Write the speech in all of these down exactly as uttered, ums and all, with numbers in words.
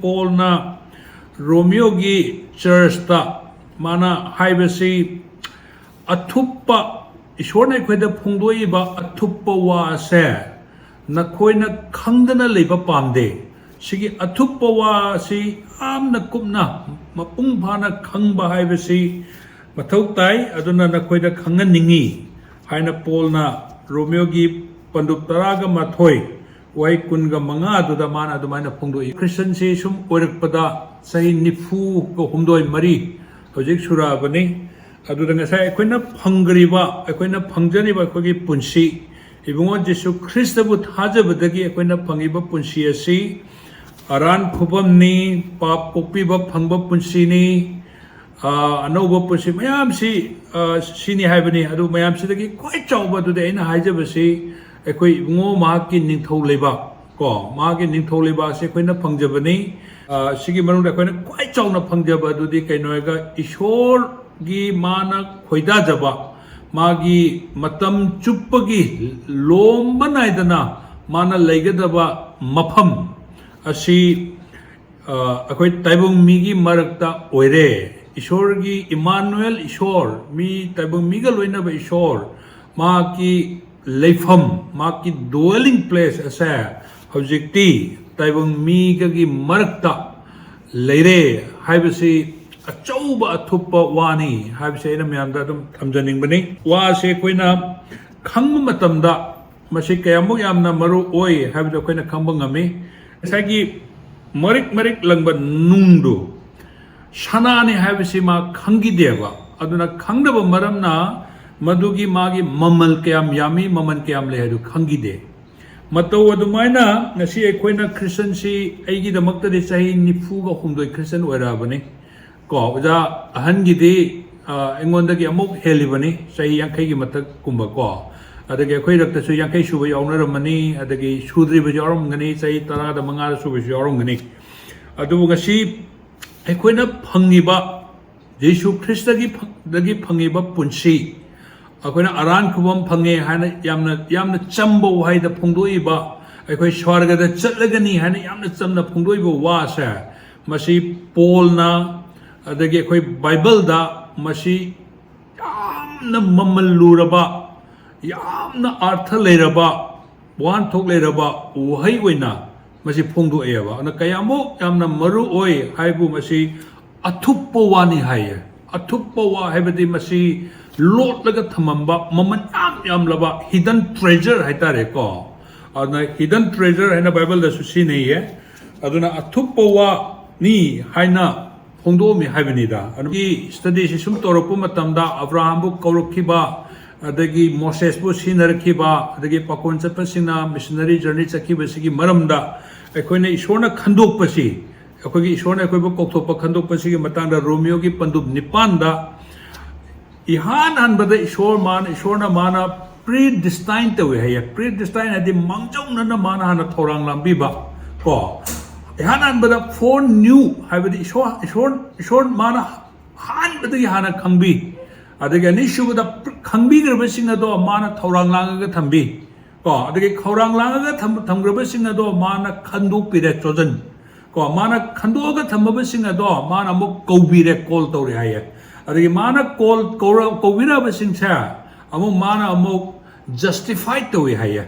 ꯄꯣꯜꯅ ꯔꯣꯃꯤꯌꯣꯒꯤ ꯆꯔꯆꯇ ꯃꯥꯅ ꯍꯥꯏꯕꯁꯤ, ꯑꯊꯨꯞꯄ, ꯏꯁꯣꯔꯅ ꯑꯩꯈꯣꯏꯗ ꯐꯣꯡꯗꯣꯛꯏꯕ ꯑꯊꯨꯞꯄ ꯋꯥ ꯑꯁꯦ ꯅꯈꯣꯏꯅ ꯈꯪꯗꯅ ꯂꯩꯕ ꯄꯥꯝꯗꯦ꯫ ꯁꯤꯒꯤ ꯑꯊꯨꯞꯄ ꯋꯥ ꯑꯁꯤ ꯌꯥꯝꯅ ꯀꯨꯞꯅ, ꯃꯄꯨꯡ ꯐꯥꯅ ꯈꯪꯕ ꯍꯥꯏꯕꯁꯤ ꯃꯊꯧ ꯇꯥꯏ꯫ ꯑꯗꯨꯅ ꯅꯈꯣꯏꯗ ꯈꯪꯍꯟꯅꯤꯡꯉꯤ ꯍꯥꯏꯅ ꯄꯣꯜꯅ ꯔꯣꯃꯤꯌꯣꯒꯤ ꯄꯟꯗꯨꯞ ꯇꯔꯥꯒ ꯃꯥꯊꯣꯏ, ꯋꯥꯍꯩ ꯀꯨꯟꯒ ꯃꯉꯥ ꯑꯗꯨꯗ ꯃꯥꯅ ꯑꯗꯨꯃꯥꯏꯅ ꯐꯣꯡꯗꯣꯛꯏ꯫ ꯈ꯭ꯔꯤꯁꯇꯟꯁꯤ ꯁꯨꯝ ꯑꯣꯏꯔꯛꯄꯗ ꯆꯍꯤ ꯅꯤꯐꯨꯒ ꯍꯨꯝꯗꯣꯏ, ꯃꯔꯤ ꯍꯧꯖꯤꯛ ꯁꯨꯔꯛꯑꯕꯅꯤ꯫ ꯑꯗꯨꯗ ꯉꯁꯥꯏ ꯑꯩꯈꯣꯏꯅ ꯐꯪꯈ꯭ꯔꯤꯕ, ꯑꯩꯈꯣꯏꯅ ꯐꯪꯖꯔꯤꯕ ꯑꯩꯈꯣꯏꯒꯤ ꯄꯨꯟꯁꯤ, ꯏꯕꯨꯡꯉꯣ ꯖꯤꯁꯨ ꯈ꯭ꯔꯤꯁꯇꯕꯨ ꯊꯥꯖꯕꯗꯒꯤ ꯑꯩꯈꯣꯏꯅ ꯐꯪꯉꯤꯕ ꯄꯨꯟꯁꯤ ꯑꯁꯤ ꯑꯔꯥꯟ ꯈꯨꯕꯝꯅꯤ, ꯄꯥꯞ ꯀꯣꯛꯄꯤꯕ ꯐꯪꯕ ꯄꯨꯟꯁꯤꯅꯤ, ꯑ, ꯑꯅꯧꯕ ꯄꯨꯟꯁꯤ ꯃꯌꯥꯝꯁꯤ, ꯑ, ꯁꯤꯅꯤ ꯍꯥꯏꯕꯅꯤ꯫ ꯑꯗꯨ ꯃꯌꯥꯝꯁꯤꯗꯒꯤ ꯈ꯭ꯋꯥꯏ ꯆꯥꯎꯕ ꯑꯗꯨꯗꯤ ꯑꯩꯅ ꯍꯥꯏꯖꯕꯁꯤ ꯑꯩꯈꯣꯏ ꯏꯕꯨꯡꯉꯣ ꯃꯍꯥꯛꯀꯤ ꯅꯤꯡꯊꯧ ꯂꯩꯕꯥꯛ, ꯀꯣ, ꯃꯍꯥꯛꯀꯤ ꯅꯤꯡꯊꯧ ꯂꯩꯕꯥꯛ ꯑꯁꯤ ꯑꯩꯈꯣꯏꯅ ꯐꯪꯖꯕꯅꯤ꯫ ꯑ, ꯁꯤꯒꯤ ꯃꯅꯨꯡꯗ ꯑꯩꯈꯣꯏꯅ ꯈ꯭ꯋꯥꯏ ꯆꯥꯎꯅ ꯐꯪꯖꯕ ꯑꯗꯨꯗꯤ ꯀꯩꯅꯣ ꯍꯥꯏꯔꯒ ꯏꯁꯣꯔꯒꯤ ꯃꯥꯅ ꯈꯣꯏꯗꯥꯖꯕ, ꯃꯥꯒꯤ ꯃꯇꯝ ꯆꯨꯞꯄꯒꯤ ꯂꯣꯝꯕ ꯅꯥꯏꯗꯅ ꯃꯥꯅ ꯂꯩꯒꯗꯕ ꯃꯐꯝ ꯑꯁꯤ, ꯑ, ꯑꯩꯈꯣꯏ ꯇꯥꯏꯕꯪ ꯃꯤꯒꯤ ꯃꯔꯛꯇ ꯑꯣꯏꯔꯦ꯫ ꯏꯁꯣꯔꯒꯤ ꯏꯃꯥꯅꯨꯑꯦꯜ ꯏꯁꯣꯔ, ꯃꯤ, ꯇꯥꯏꯕꯪ ꯃꯤꯒ ꯂꯣꯏꯅꯕ ꯏꯁꯣꯔ, ꯃꯍꯥꯛꯀꯤ ꯂꯩꯐꯝ, ꯃꯍꯥꯛꯀꯤ dwelling place ꯑꯁꯦ ꯍꯧꯖꯤꯛꯇꯤ ꯇꯥꯏꯕꯪ ꯃꯤꯒꯒꯤ ꯃꯔꯛꯇ ꯂꯩꯔꯦ ꯍꯥꯏꯕꯁꯤ ꯑꯆꯧꯕ ꯑꯊꯨꯞꯄ ꯋꯥꯅꯤ ꯍꯥꯏꯕꯁꯤ ꯑꯩꯅ ꯃꯌꯥꯝꯗ ꯑꯗꯨꯝ ꯊꯝꯖꯅꯤꯡꯕꯅꯤ꯫ ꯋꯥꯁꯦ ꯑꯩꯈꯣꯏꯅ ꯈꯪꯕ ꯃꯇꯝꯗ ꯃꯁꯤ ꯀꯌꯥꯃꯨꯛ ꯌꯥꯝꯅ ꯃꯔꯨ ꯑꯣꯏ ꯍꯥꯏꯕꯗꯨ ꯑꯩꯈꯣꯏꯅ ꯈꯪꯕ ꯉꯝꯃꯤ꯫ ꯉꯁꯥꯏꯒꯤ ꯃꯔꯤꯛ ꯃꯔꯤꯛ ꯂꯪꯕ ꯅꯨꯡꯗꯨ ꯁꯅꯥꯅꯤ ꯍꯥꯏꯕꯁꯤ ꯃꯥ ꯈꯪꯈꯤꯗꯦꯕ꯫ ꯑꯗꯨꯅ ꯈꯪꯗꯕ ꯃꯔꯝꯅ ꯃꯗꯨꯒꯤ ꯃꯥꯒꯤ ꯃꯃꯜ ꯀꯌꯥꯝ ꯌꯥꯝꯃꯤ, ꯃꯃꯜ ꯀꯌꯥꯝ ꯂꯩ ꯍꯥꯏꯗꯨ ꯈꯪꯈꯤꯗꯦ꯫ ꯃꯇꯧ ꯑꯗꯨꯃꯥꯏꯅ ꯉꯁꯤ ꯑꯩꯈꯣꯏꯅ ꯈ꯭ꯔꯤꯁꯇꯟꯁꯤ ꯑꯩꯒꯤꯗꯃꯛꯇꯗꯤ ꯆꯍꯤ ꯅꯤꯐꯨꯒ ꯍꯨꯝꯗꯣꯏ ꯈ꯭ꯔꯤꯁꯇꯟ ꯑꯣꯏꯔꯛꯑꯕꯅꯤ꯫ ꯀꯣ, ꯑꯣꯖꯥ ꯑꯍꯟꯒꯤꯗꯤ, ꯑ, ꯑꯩꯉꯣꯟꯗꯒꯤ ꯑꯃꯨꯛ ꯍꯦꯜꯂꯤꯕꯅꯤ, ꯆꯍꯤ ꯌꯥꯡꯈꯩꯒꯤ ꯃꯊꯛꯀꯨꯝꯕ ꯀꯣ꯫ ꯑꯗꯒꯤ ꯑꯩꯈꯣꯏ ꯔꯛꯇꯁꯨ ꯌꯥꯡꯈꯩ ꯁꯨꯕ ꯌꯥꯎꯅꯔꯝꯃꯅꯤ, ꯑꯗꯒꯤ ꯁꯨꯗ꯭ꯔꯤꯕꯁꯨ ꯌꯥꯎꯔꯝꯒꯅꯤ, ꯆꯍꯤ ꯇꯔꯥꯗ ꯃꯉꯥꯗ ꯁꯨꯕꯁꯨ ꯌꯥꯎꯔꯝꯒꯅꯤ꯫ ꯑꯗꯨꯕꯨ ꯉꯁꯤ ꯑꯩꯈꯣꯏꯅ ꯐꯪꯉꯤꯕ ꯖꯤꯁꯨ ꯈ꯭ꯔꯤꯁꯇꯒꯤ ꯐ-, ꯗꯒꯤ ꯐꯪꯉꯤꯕ ꯄꯨꯟꯁꯤ, ꯑꯩꯈꯣꯏꯅ ꯑꯔꯥꯟ ꯈꯨꯕꯝ ꯐꯪꯉꯦ ꯍꯥꯏꯅ ꯌꯥꯝꯅ, ꯌꯥꯝꯅ ꯆꯝꯕ ꯋꯥꯍꯩꯗ ꯐꯣꯡꯗꯣꯛꯏꯕ ꯑꯩꯈꯣꯏ ꯁ꯭ꯋꯔꯒꯗ ꯆꯠꯂꯒꯅꯤ ꯍꯥꯏꯅ ꯌꯥꯝꯅ ꯆꯝꯅ ꯐꯣꯡꯗꯣꯛꯏꯕ ꯋꯥꯁꯦ, ꯃꯁꯤ ꯄꯣꯜꯅ, ꯑꯗꯒꯤ ꯑꯩꯈꯣꯏ ꯕꯥꯏꯕꯜꯗ ꯃꯁꯤ ꯌꯥꯝꯅ ꯃꯃꯜ ꯂꯨꯔꯕ, ꯌꯥꯝꯅ ꯑꯥꯔꯊ ꯂꯩꯔꯕ, ꯋꯥꯍꯟꯊꯣꯛ ꯂꯩꯔꯕ ꯋꯥꯍꯩ ꯑꯣꯏꯅ ꯃꯁꯤ ꯐꯣꯡꯗꯣꯛꯑꯦꯕ꯫ ꯑꯗꯨꯅ ꯀꯌꯥꯃꯨꯛ ꯌꯥꯝꯅ ꯃꯔꯨ ꯑꯣꯏ ꯍꯥꯏꯕꯨ, ꯃꯁꯤ ꯑꯊꯨꯞꯄ ꯋꯥꯅꯤ ꯍꯥꯏꯌꯦ꯫ ꯑꯊꯨꯞꯄ ꯋꯥ ꯍꯥꯏꯕꯗꯤ ꯃꯁꯤ ꯂꯣꯠꯂꯒ ꯊꯝꯃꯝꯕ ꯃꯃꯜ ꯌꯥꯝ ꯌꯥꯝꯂꯕ hidden treasure ꯍꯥꯏꯇꯥꯔꯦꯀꯣ꯫ ꯑꯗꯨꯅ hidden treasure ꯍꯥꯏꯅ ꯕꯥꯏꯕꯜꯗꯁꯨ ꯁꯤꯖꯤꯟꯅꯩꯌꯦ꯫ ꯑꯗꯨꯅ ꯑꯊꯨꯞꯄ ꯋꯥꯅꯤ ꯍꯥꯏꯅ ꯐꯣꯡꯗꯣꯛꯑꯝꯃꯤ ꯍꯥꯏꯕꯅꯤꯗ꯫ ꯑꯗꯨꯒꯤ studyꯁꯤ ꯁꯨꯝ ꯇꯧꯔꯛꯄ ꯃꯇꯝꯗ ꯑꯕ꯭ꯔꯥꯍꯥꯝꯕꯨ ꯀꯧꯔꯛꯈꯤꯕ, ꯑꯗꯒꯤ ꯃꯣꯁꯦꯁꯄꯨ ꯁꯤꯖꯤꯟꯅꯔꯛꯈꯤꯕ, ꯑꯗꯒꯤ ꯄꯥꯈꯣꯟ ꯆꯠꯄꯁꯤꯡꯅ missionary journey ꯆꯠꯈꯤꯕꯁꯤꯒꯤ ꯃꯔꯝꯗ ꯑꯩꯈꯣꯏꯅ ꯏꯁꯣꯔꯅ ꯈꯟꯗꯣꯛꯄꯁꯤ, ꯑꯩꯈꯣꯏꯒꯤ ꯏꯁꯣꯔꯅ ꯑꯩꯈꯣꯏꯕꯨ ꯀꯧꯊꯣꯛꯄ ꯈꯟꯗꯣꯛꯄꯁꯤꯒꯤ ꯃꯇꯥꯡꯗ ꯔꯣꯃꯤꯌꯣꯒꯤ ꯄꯟꯗꯨꯞ ꯅꯤꯄꯥꯟꯗ ꯏꯍꯥꯟ ꯍꯥꯟꯕꯗ ꯏꯁꯣꯔ ꯃꯥꯅ, ꯏꯁꯣꯔꯅ ꯃꯥꯅ predestine ꯇꯧꯏ ꯍꯥꯏꯌꯦ꯫ Predestine ꯍꯥꯏꯗꯤ ꯃꯥꯡꯖꯧꯅꯅ ꯃꯥꯅ ꯍꯥꯟꯅ ꯊꯧꯔꯥꯡ ꯂꯥꯡꯕꯤꯕ ꯀꯣ꯫ ꯏꯍꯥꯟ ꯍꯥꯟꯕꯗ foreknew ꯍꯥꯏꯕꯗꯤ ꯏꯁꯣꯔ, ꯏꯁꯣꯔ, ꯏꯁꯣꯔ ꯃꯥꯅ ꯑꯍꯥꯟꯕꯗꯒꯤ ꯍꯥꯟꯅ ꯈꯪꯕꯤ꯫ ꯑꯗꯒꯤ ꯑꯅꯤꯁꯨꯕꯗ ꯈꯪꯕꯤꯈ꯭ꯔꯕꯁꯤꯡ ꯑꯗꯣ ꯃꯥꯅ ꯊꯧꯔꯥꯡ ꯂꯥꯡꯉꯒ ꯊꯝꯕꯤ ꯀꯣ꯫ ꯑꯗꯒꯤ ꯊꯧꯔꯥꯡ ꯂꯥꯡꯉꯒ ꯊꯝ-, ꯊꯝꯈ꯭ꯔꯕꯁꯤꯡ ꯑꯗꯣ ꯃꯥꯅ ꯈꯟꯗꯣꯛꯄꯤꯔꯦ, chosen ꯀꯣ꯫ ꯃꯥꯅ ꯈꯟꯗꯣꯛꯑꯒ ꯊꯝꯃꯕꯁꯤꯡ ꯑꯗꯣ ꯃꯥꯅ ꯑꯃꯨꯛ ꯀꯧꯕꯤꯔꯦ, call ꯇꯧꯔꯦ ꯍꯥꯏꯌꯦ꯫ ꯑꯗꯒꯤ ꯃꯥꯅ call ꯀꯧꯔ-, ꯀꯧꯕꯤꯔꯛꯑꯕꯁꯤꯡꯁꯦ ꯑꯃꯨꯛ ꯃꯥꯅ ꯑꯃꯨꯛ justify ꯇꯧꯏ ꯍꯥꯏꯌꯦ꯫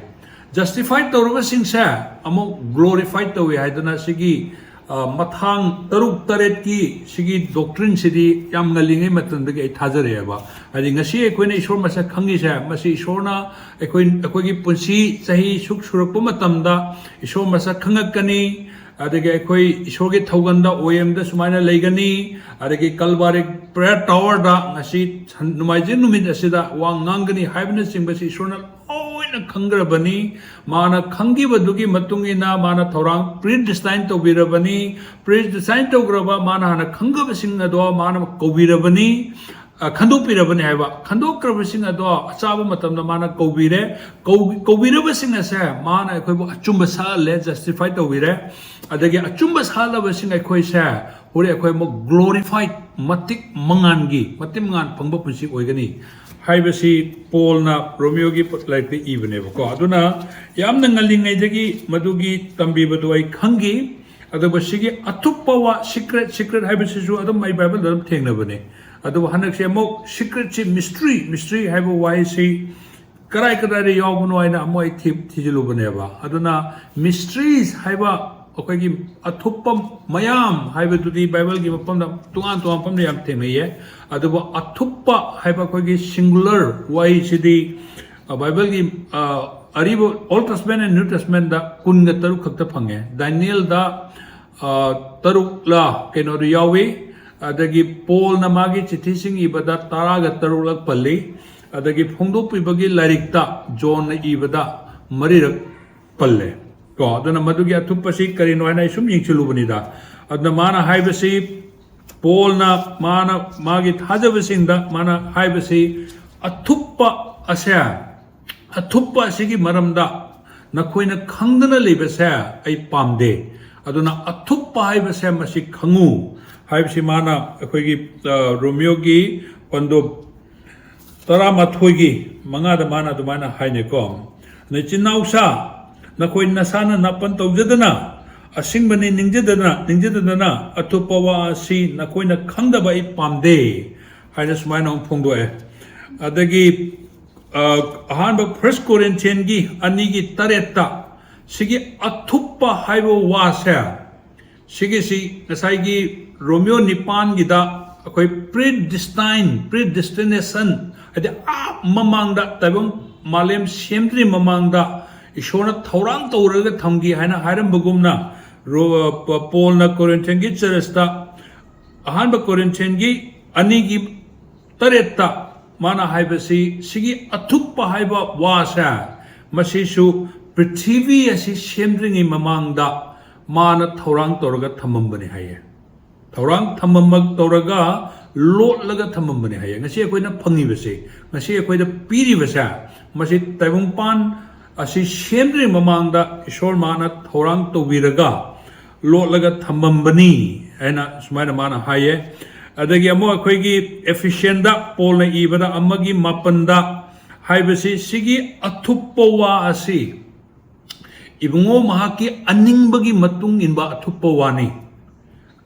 Justify ꯇꯧꯔꯕꯁꯤꯡꯁꯦ ꯑꯃꯨꯛ glorify ꯇꯧꯏ ꯍꯥꯏꯗꯅ ꯁꯤꯒꯤ, ꯑ, ꯃꯊꯥꯡ ꯇꯔꯨꯛ ꯇꯔꯦꯠꯀꯤ ꯁꯤꯒꯤ doctrineꯁꯤꯗꯤ ꯌꯥꯝ ꯉꯜꯂꯤꯉꯩ ꯃꯇꯝꯗꯒꯤ ꯑꯩ ꯊꯥꯖꯔꯛꯑꯦꯕ꯫ ꯍꯥꯏꯗꯤ ꯉꯁꯤ ꯑꯩꯈꯣꯏꯅ ꯏꯁꯣꯔ ꯃꯁꯛ ꯈꯪꯉꯤꯁꯦ, ꯃꯁꯤ ꯏꯁꯣꯔꯅ ꯑꯩꯈꯣꯏ, ꯑꯩꯈꯣꯏꯒꯤ ꯄꯨꯟꯁꯤ ꯆꯍꯤ ꯁꯨꯛ ꯁꯨꯔꯛꯄ ꯃꯇꯝꯗ ꯏꯁꯣꯔ ꯃꯁꯛ ꯈꯪꯉꯛꯀꯅꯤ꯫ ꯑꯗꯒꯤ ꯑꯩꯈꯣꯏ ꯏꯁꯣꯔꯒꯤ ꯊꯧꯒꯟꯗ ꯑꯣ ꯑꯦꯝꯗ ꯁꯨꯃꯥꯏꯅ ꯂꯩꯒꯅꯤ, ꯑꯗꯒꯤ ꯀꯜꯕꯥꯔꯤ prayer towerꯗ ꯉꯁꯤ ꯁꯟ-, ꯅꯣꯡꯃꯥꯏꯖꯤꯡ ꯅꯨꯃꯤꯠ ꯑꯁꯤꯗ ꯋꯥ ꯉꯥꯡꯒꯅꯤ ꯍꯥꯏꯕꯅꯆꯤꯡꯕꯁꯤ ꯏꯁꯣꯔꯅ ꯂꯣꯏꯅ ꯈꯪꯈ꯭ꯔꯕꯅꯤ꯫ ꯃꯥꯅ ꯈꯪꯈꯤꯕꯗꯨꯒꯤ ꯃꯇꯨꯡ ꯏꯟꯅ ꯃꯥꯅ ꯊꯧꯔꯥꯡ predestine ꯇꯧꯕꯤꯔꯕꯅꯤ꯫ Predestine ꯇꯧꯈ꯭ꯔꯕ, ꯃꯥꯅ ꯍꯥꯟꯅ ꯈꯪꯈ꯭ꯔꯕꯁꯤꯡ ꯑꯗꯣ ꯃꯥꯅ ꯀꯧꯕꯤꯔꯕꯅꯤ, ꯑ, ꯈꯟꯗꯣꯛꯄꯤꯔꯕꯅꯤ ꯍꯥꯏꯕ꯫ ꯈꯟꯗꯣꯛꯈ꯭ꯔꯕꯁꯤꯡ ꯑꯗꯣ ꯑꯆꯥꯕ ꯃꯇꯝꯗ ꯃꯥꯅ ꯀꯧꯕꯤꯔꯦ꯫ ꯀꯧ-, ꯀꯧꯕꯤꯔꯕꯁꯤꯡ ꯑꯁꯦ ꯃꯥꯅ ꯑꯩꯈꯣꯏꯕꯨ ꯑꯆꯨꯝꯕ ꯁꯥꯍꯜꯂꯦ, justify ꯇꯧꯕꯤꯔꯦ꯫ ꯑꯗꯒꯤ ꯑꯆꯨꯝꯕ ꯁꯥꯍꯜꯂꯕꯁꯤꯡ ꯑꯩꯈꯣꯏꯁꯦ ꯍꯣꯔꯦꯟ ꯑꯩꯈꯣꯏ ꯑꯃꯨꯛ glorified, ꯃꯇꯤꯛ ꯃꯉꯥꯜꯒꯤ, ꯃꯇꯤꯛ ꯃꯉꯥꯜ ꯐꯪꯕ ꯄꯨꯟꯁꯤ ꯑꯣꯏꯒꯅꯤ꯫ ꯍꯥꯏꯕꯁꯤ ꯄꯣꯜꯅ ꯔꯣꯃꯤꯌꯣꯒꯤ ꯂꯥꯏꯔꯤꯛꯇ ꯏꯕꯅꯦꯕꯀꯣ꯫ ꯑꯗꯨꯅ ꯌꯥꯝꯅ ꯉꯜꯂꯤꯉꯩꯗꯒꯤ ꯃꯗꯨꯒꯤ ꯇꯝꯕꯤꯕꯗꯨ ꯑꯩ ꯈꯪꯈꯤ꯫ ꯑꯗꯨꯒ ꯁꯤꯒꯤ ꯑꯊꯨꯞꯄ ꯋꯥ, ꯁꯤꯀ꯭ꯔꯦꯠ, ꯁꯤꯀ꯭ꯔꯦꯠ ꯍꯥꯏꯕꯁꯤꯁꯨ ꯑꯗꯨꯝ ꯑꯩ ꯕꯥꯏꯕꯜꯗ ꯑꯗꯨꯝ ꯊꯦꯡꯅꯕꯅꯦ꯫ ꯑꯗꯨꯕꯨ ꯍꯟꯗꯛꯁꯦ ꯑꯃꯨꯛ ꯁꯤꯀ꯭ꯔꯦꯠꯁꯤ, ꯃꯤꯁꯇ꯭ꯔꯤ, ꯃꯤꯁꯇ꯭ꯔꯤ ꯍꯥꯏꯕ ꯋꯥꯍꯩꯁꯤ ꯀꯔꯥꯏ ꯀꯗꯥꯏꯗ ꯌꯥꯎꯕꯅꯣ ꯍꯥꯏꯅ ꯑꯃꯨꯛ ꯑꯩ ꯊꯤ-, ꯊꯤꯖꯤꯜꯂꯨꯕꯅꯦꯕ꯫ ꯑꯗꯨꯅ ꯃꯤꯁꯇ꯭ꯔꯤꯁ ꯍꯥꯏꯕ ꯑꯩꯈꯣꯏꯒꯤ ꯑꯊꯨꯞꯄ ꯃꯌꯥꯝ ꯍꯥꯏꯕꯗꯨꯗꯤ ꯕꯥꯏꯕꯜꯒꯤ ꯃꯐꯝꯗ, ꯇꯣꯉꯥꯟ ꯇꯣꯉꯥꯟ ꯃꯐꯝꯗ ꯌꯥꯝ ꯊꯦꯡꯅꯩꯌꯦ꯫ ꯑꯗꯨꯕꯨ ꯑꯊꯨꯞꯄ ꯍꯥꯏꯕ ꯑꯩꯈꯣꯏꯒꯤ ꯁꯤꯡꯒꯨꯂꯔ ꯋꯥꯍꯩꯁꯤꯗꯤ, ꯑ, ꯕꯥꯏꯕꯜꯒꯤ, ꯑ, ꯑꯔꯤꯕ Old Testament and New Testamentꯗ ꯀꯨꯟꯒ ꯇꯔꯨꯛ ꯈꯛꯇ ꯐꯪꯉꯦ꯫ ꯗꯥꯅꯤꯌꯦꯜꯗ, ꯑ, ꯇꯔꯨꯛꯂ ꯀꯩꯅꯣꯗꯨ ꯌꯥꯎꯏ꯫ ꯑꯗꯒꯤ ꯄꯣꯜꯅ ꯃꯥꯒꯤ ꯆꯤꯊꯤꯁꯤꯡ ꯏꯕꯗ ꯇꯔꯥꯒ ꯇꯔꯨꯛꯂꯛ ꯄꯜꯂꯤ꯫ ꯑꯗꯒꯤ ꯐꯣꯡꯗꯣꯛꯄꯤꯕꯒꯤ ꯂꯥꯏꯔꯤꯛꯇ ꯖꯣꯟꯅ ꯏꯕꯗ ꯃꯔꯤꯔꯛ ꯄꯜꯂꯦ꯫ ꯀꯣ, ꯑꯗꯨꯅ ꯃꯗꯨꯒꯤ ꯑꯊꯨꯞꯄꯁꯤ ꯀꯔꯤꯅꯣ ꯍꯥꯏꯅ ꯑꯩ ꯁꯨꯝ ꯌꯦꯡꯁꯤꯜꯂꯨꯕꯅꯤꯗ꯫ ꯑꯗꯨꯅ ꯃꯥꯅ ꯍꯥꯏꯕꯁꯤ, ꯄꯣꯜꯅ ꯃꯥꯅ ꯃꯥꯒꯤ ꯊꯥꯖꯕꯁꯤꯡꯗ ꯃꯥꯅ ꯍꯥꯏꯕꯁꯤ, ꯑꯊꯨꯞꯄ ꯑꯁꯦ, ꯑꯊꯨꯞꯄ ꯑꯁꯤꯒꯤ ꯃꯔꯝꯗ ꯅꯈꯣꯏꯅ ꯈꯪꯗꯅ ꯂꯩꯕꯁꯦ ꯑꯩ ꯄꯥꯝꯗꯦ꯫ ꯑꯗꯨꯅ ꯑꯊꯨꯞꯄ ꯍꯥꯏꯕꯁꯦ ꯃꯁꯤ ꯈꯪꯉꯨ ꯍꯥꯏꯕꯁꯤ ꯃꯥꯅ ꯑꯩꯈꯣꯏꯒꯤ, ꯑ, ꯔꯣꯃꯤꯌꯣꯒꯤ ꯄꯟꯗꯨꯞ ꯇꯔꯥꯃꯥꯊꯣꯏꯒꯤ ꯃꯉꯥꯗ ꯃꯥꯅ ꯑꯗꯨꯃꯥꯏꯅ ꯍꯥꯏꯅꯩꯀꯣ꯫ "ꯅꯆꯤꯟ ꯅꯥꯎꯁꯥ, ꯅꯈꯣꯏ ꯅꯁꯥꯅ ꯅꯥꯄꯟ ꯇꯧꯖꯗꯅ, ꯑꯁꯤꯡꯕꯅꯤ ꯅꯤꯡꯖꯗꯅ, ꯅꯤꯡꯖꯗꯗꯅ ꯑꯊꯨꯞꯄ ꯋꯥ ꯑꯁꯤ ꯅꯈꯣꯏꯅ ꯈꯪꯗꯕ ꯑꯩ ꯄꯥꯝꯗꯦ" ꯍꯥꯏꯅ ꯁꯨꯃꯥꯏꯅ ꯑꯃꯨꯛ ꯐꯣꯡꯗꯣꯛꯑꯦ꯫ ꯑꯗꯒꯤ, ꯑ, ꯑꯍꯥꯟꯕ First Corinthianꯒꯤ ꯑꯅꯤꯒꯤ ꯇꯔꯦꯠꯇ ꯁꯤꯒꯤ ꯑꯊꯨꯞꯄ ꯍꯥꯏꯕ ꯋꯥꯁꯦ, ꯁꯤꯒꯤꯁꯤ ꯉꯁꯥꯏꯒꯤ ꯔꯣꯃꯤꯌꯣ ꯅꯤꯄꯥꯟꯒꯤꯗ ꯑꯩꯈꯣꯏ predestine, predestination, ꯍꯥꯏꯗꯤ ꯑꯥ ꯃꯃꯥꯡꯗ, ꯇꯥꯏꯕꯪ ꯃꯥꯂꯦꯝ ꯁꯦꯝꯗ꯭ꯔꯤ ꯃꯃꯥꯡꯗ ꯏꯁꯣꯔꯅ ꯊꯧꯔꯥꯡ ꯇꯧꯔꯒ ꯊꯝꯈꯤ ꯍꯥꯏꯅ ꯍꯥꯏꯔꯝꯕꯒꯨꯝꯅ, ꯔꯣ-, ꯄ-, ꯄꯣꯜꯅ ꯀꯣꯔꯤꯟꯊꯤꯌꯟꯒꯤ ꯆꯔꯆꯇ, ꯑꯍꯥꯟꯕ ꯀꯣꯔꯤꯟꯊꯤꯌꯟꯒꯤ ꯑꯅꯤꯒꯤ ꯇꯔꯦꯠꯇ ꯃꯥꯅ ꯍꯥꯏꯕꯁꯤ, ꯁꯤꯒꯤ ꯑꯊꯨꯞꯄ ꯍꯥꯏꯕ ꯋꯥꯁꯦ, ꯃꯁꯤꯁꯨ ꯄ꯭ꯔꯤꯊꯤꯕꯤ ꯑꯁꯤ ꯁꯦꯝꯗ꯭ꯔꯤꯉꯩ ꯃꯃꯥꯡꯗ ꯃꯥꯅ ꯊꯧꯔꯥꯡ ꯇꯧꯔꯒ ꯊꯝꯃꯝꯕꯅꯤ ꯍꯥꯏꯌꯦ꯫ ꯊꯧꯔꯥꯡ ꯊꯝꯃꯝꯕ ꯇꯧꯔꯒ ꯂꯣꯠꯂꯒ ꯊꯝꯃꯝꯕꯅꯤ ꯍꯥꯏꯌꯦ꯫ ꯉꯁꯤ ꯑꯩꯈꯣꯏꯅ ꯐꯪꯉꯤꯕꯁꯦ, ꯉꯁꯤ ꯑꯩꯈꯣꯏꯗ ꯄꯤꯔꯤꯕꯁꯦ, ꯃꯁꯤ ꯇꯥꯏꯕꯪꯄꯥꯟ ꯑꯁꯤ ꯁꯦꯝꯗ꯭ꯔꯤꯉꯩ ꯃꯃꯥꯡꯗ ꯏꯁꯣꯔ ꯃꯥꯅ ꯊꯧꯔꯥꯡ ꯇꯧꯕꯤꯔꯒ ꯂꯣꯠꯂꯒ ꯊꯝꯃꯝꯕꯅꯤ ꯍꯥꯏꯅ ꯁꯨꯃꯥꯏꯅ ꯃꯥꯅ ꯍꯥꯏꯌꯦ꯫ ꯑꯗꯒꯤ ꯑꯃꯨꯛ ꯑꯩꯈꯣꯏꯒꯤ Ephesians ꯗ ꯄꯣꯜꯅ ꯏꯕꯗ ꯑꯃꯒꯤ ꯃꯥꯄꯟꯗ ꯍꯥꯏꯕꯁꯤ, ꯁꯤꯒꯤ ꯑꯊꯨꯞꯄ ꯋꯥ ꯑꯁꯤ ꯏꯕꯨꯡꯉꯣ ꯃꯍꯥꯛꯀꯤ ꯑꯅꯤꯡꯕꯒꯤ ꯃꯇꯨꯡ ꯏꯟꯕ ꯑꯊꯨꯞꯄ ꯋꯥꯅꯤ꯫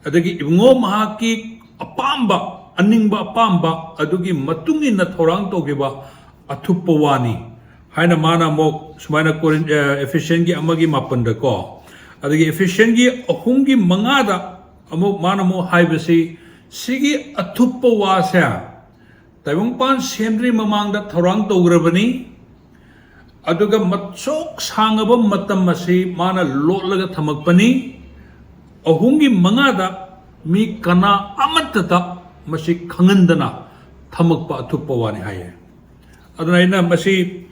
ꯑꯗꯒꯤ ꯏꯕꯨꯡꯉꯣ ꯃꯍꯥꯛꯀꯤ ꯑꯄꯥꯝꯕ, ꯑꯅꯤꯡꯕ ꯑꯄꯥꯝꯕ ꯑꯗꯨꯒꯤ ꯃꯇꯨꯡ ꯏꯟꯅ ꯊꯧꯔꯥꯡ ꯇꯧꯈꯤꯕ ꯑꯊꯨꯞꯄ ꯋꯥꯅꯤ ꯍꯥꯏꯅ ꯃꯥꯅ ꯑꯃꯨꯛ ꯁꯨꯃꯥꯏꯅ ꯀꯣꯔꯤꯟ-, ꯑ, Ephesians ꯒꯤ ꯑꯃꯒꯤ ꯃꯥꯄꯟꯗꯀꯣ, ꯑꯗꯒꯤ Ephesians ꯒꯤ ꯑꯍꯨꯝꯒꯤ ꯃꯉꯥꯗ ꯑꯃꯨꯛ ꯃꯥꯅ ꯑꯃꯨꯛ ꯍꯥꯏꯕꯁꯤ, ꯁꯤꯒꯤ ꯑꯊꯨꯞꯄ ꯋꯥꯁꯦ ꯇꯥꯏꯕꯪꯄꯥꯟ ꯁꯦꯝꯗ꯭ꯔꯤ ꯃꯃꯥꯡꯗ ꯊꯧꯔꯥꯡ ꯇꯧꯈ꯭ꯔꯕꯅꯤ꯫ ꯑꯗꯨꯒ ꯃꯁꯨꯛ ꯁꯥꯡꯉꯕ ꯃꯇꯝ ꯑꯁꯤ ꯃꯥꯅ ꯂꯣꯠꯂꯒ ꯊꯝꯃꯛꯄꯅꯤ꯫ ꯑꯍꯨꯝꯒꯤ ꯃꯉꯥꯗ ꯃꯤ ꯀꯅꯥ ꯑꯃꯠꯇꯗ ꯃꯁꯤ ꯈꯪꯍꯟꯗꯅ ꯊꯝꯃꯛꯄ ꯑꯊꯨꯞꯄ ꯋꯥꯅꯤ ꯍꯥꯏꯌꯦ꯫ ꯑꯗꯨꯅ ꯑꯩꯅ ꯃꯁꯤ,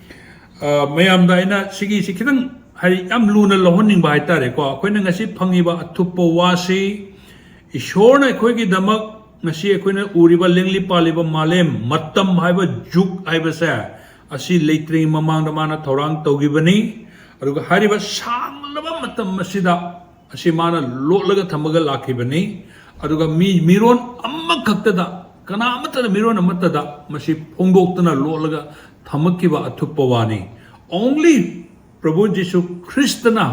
ꯑ, ꯃꯌꯥꯝꯗ ꯑꯩꯅ ꯁꯤꯒꯤꯁꯤ ꯈꯤꯇꯪ, ꯍꯥꯏꯗꯤ, ꯌꯥꯝ ꯂꯨꯅ ꯂꯧꯍꯟꯅꯤꯡꯕ ꯍꯥꯏꯇꯥꯔꯦꯀꯣ꯫ ꯑꯩꯈꯣꯏꯅ ꯉꯁꯤ ꯐꯪꯉꯤꯕ ꯑꯊꯨꯞꯄ ꯋꯥꯁꯤ ꯏꯁꯣꯔꯅ ꯑꯩꯈꯣꯏꯒꯤꯗꯃꯛ ꯉꯁꯤ ꯑꯩꯈꯣꯏꯅ ꯎꯔꯤꯕ ꯂꯦꯡꯂꯤ ꯄꯥꯜꯂꯤꯕ ꯃꯥꯂꯦꯝ, ꯃꯇꯝ ꯍꯥꯏꯕ ꯖꯨꯒ ꯍꯥꯏꯕꯁꯦ, ꯑꯁꯤ ꯂꯩꯇ꯭ꯔꯤꯉꯩ ꯃꯃꯥꯡꯗ ꯃꯥꯅ ꯊꯧꯔꯥꯡ ꯇꯧꯈꯤꯕꯅꯤ꯫ ꯑꯗꯨꯒ ꯍꯥꯏꯔꯤꯕ ꯁꯥꯡꯂꯕ ꯃꯇꯝ ꯑꯁꯤꯗ ꯑꯁꯤ ꯃꯥꯅ ꯂꯣꯠꯂꯒ ꯊꯝꯃꯒ ꯂꯥꯛꯈꯤꯕꯅꯤ꯫ ꯑꯗꯨꯒ ꯃꯤ, ꯃꯤꯔꯣꯟ ꯑꯃꯈꯛꯇꯗ, ꯀꯅꯥ ꯑꯃꯠꯇꯅ, ꯃꯤꯔꯣꯟ ꯑꯃꯠꯇꯗ ꯃꯁꯤ ꯐꯣꯡꯗꯣꯛꯇꯅ ꯂꯣꯠꯂꯒ ꯊꯝꯃꯛꯈꯤꯕ ꯑꯊꯨꯞꯄ ꯋꯥꯅꯤ꯫ Only ꯄ꯭ꯔꯚꯨ ꯖꯤꯁꯨ ꯈ꯭ꯔꯤꯁꯇꯅ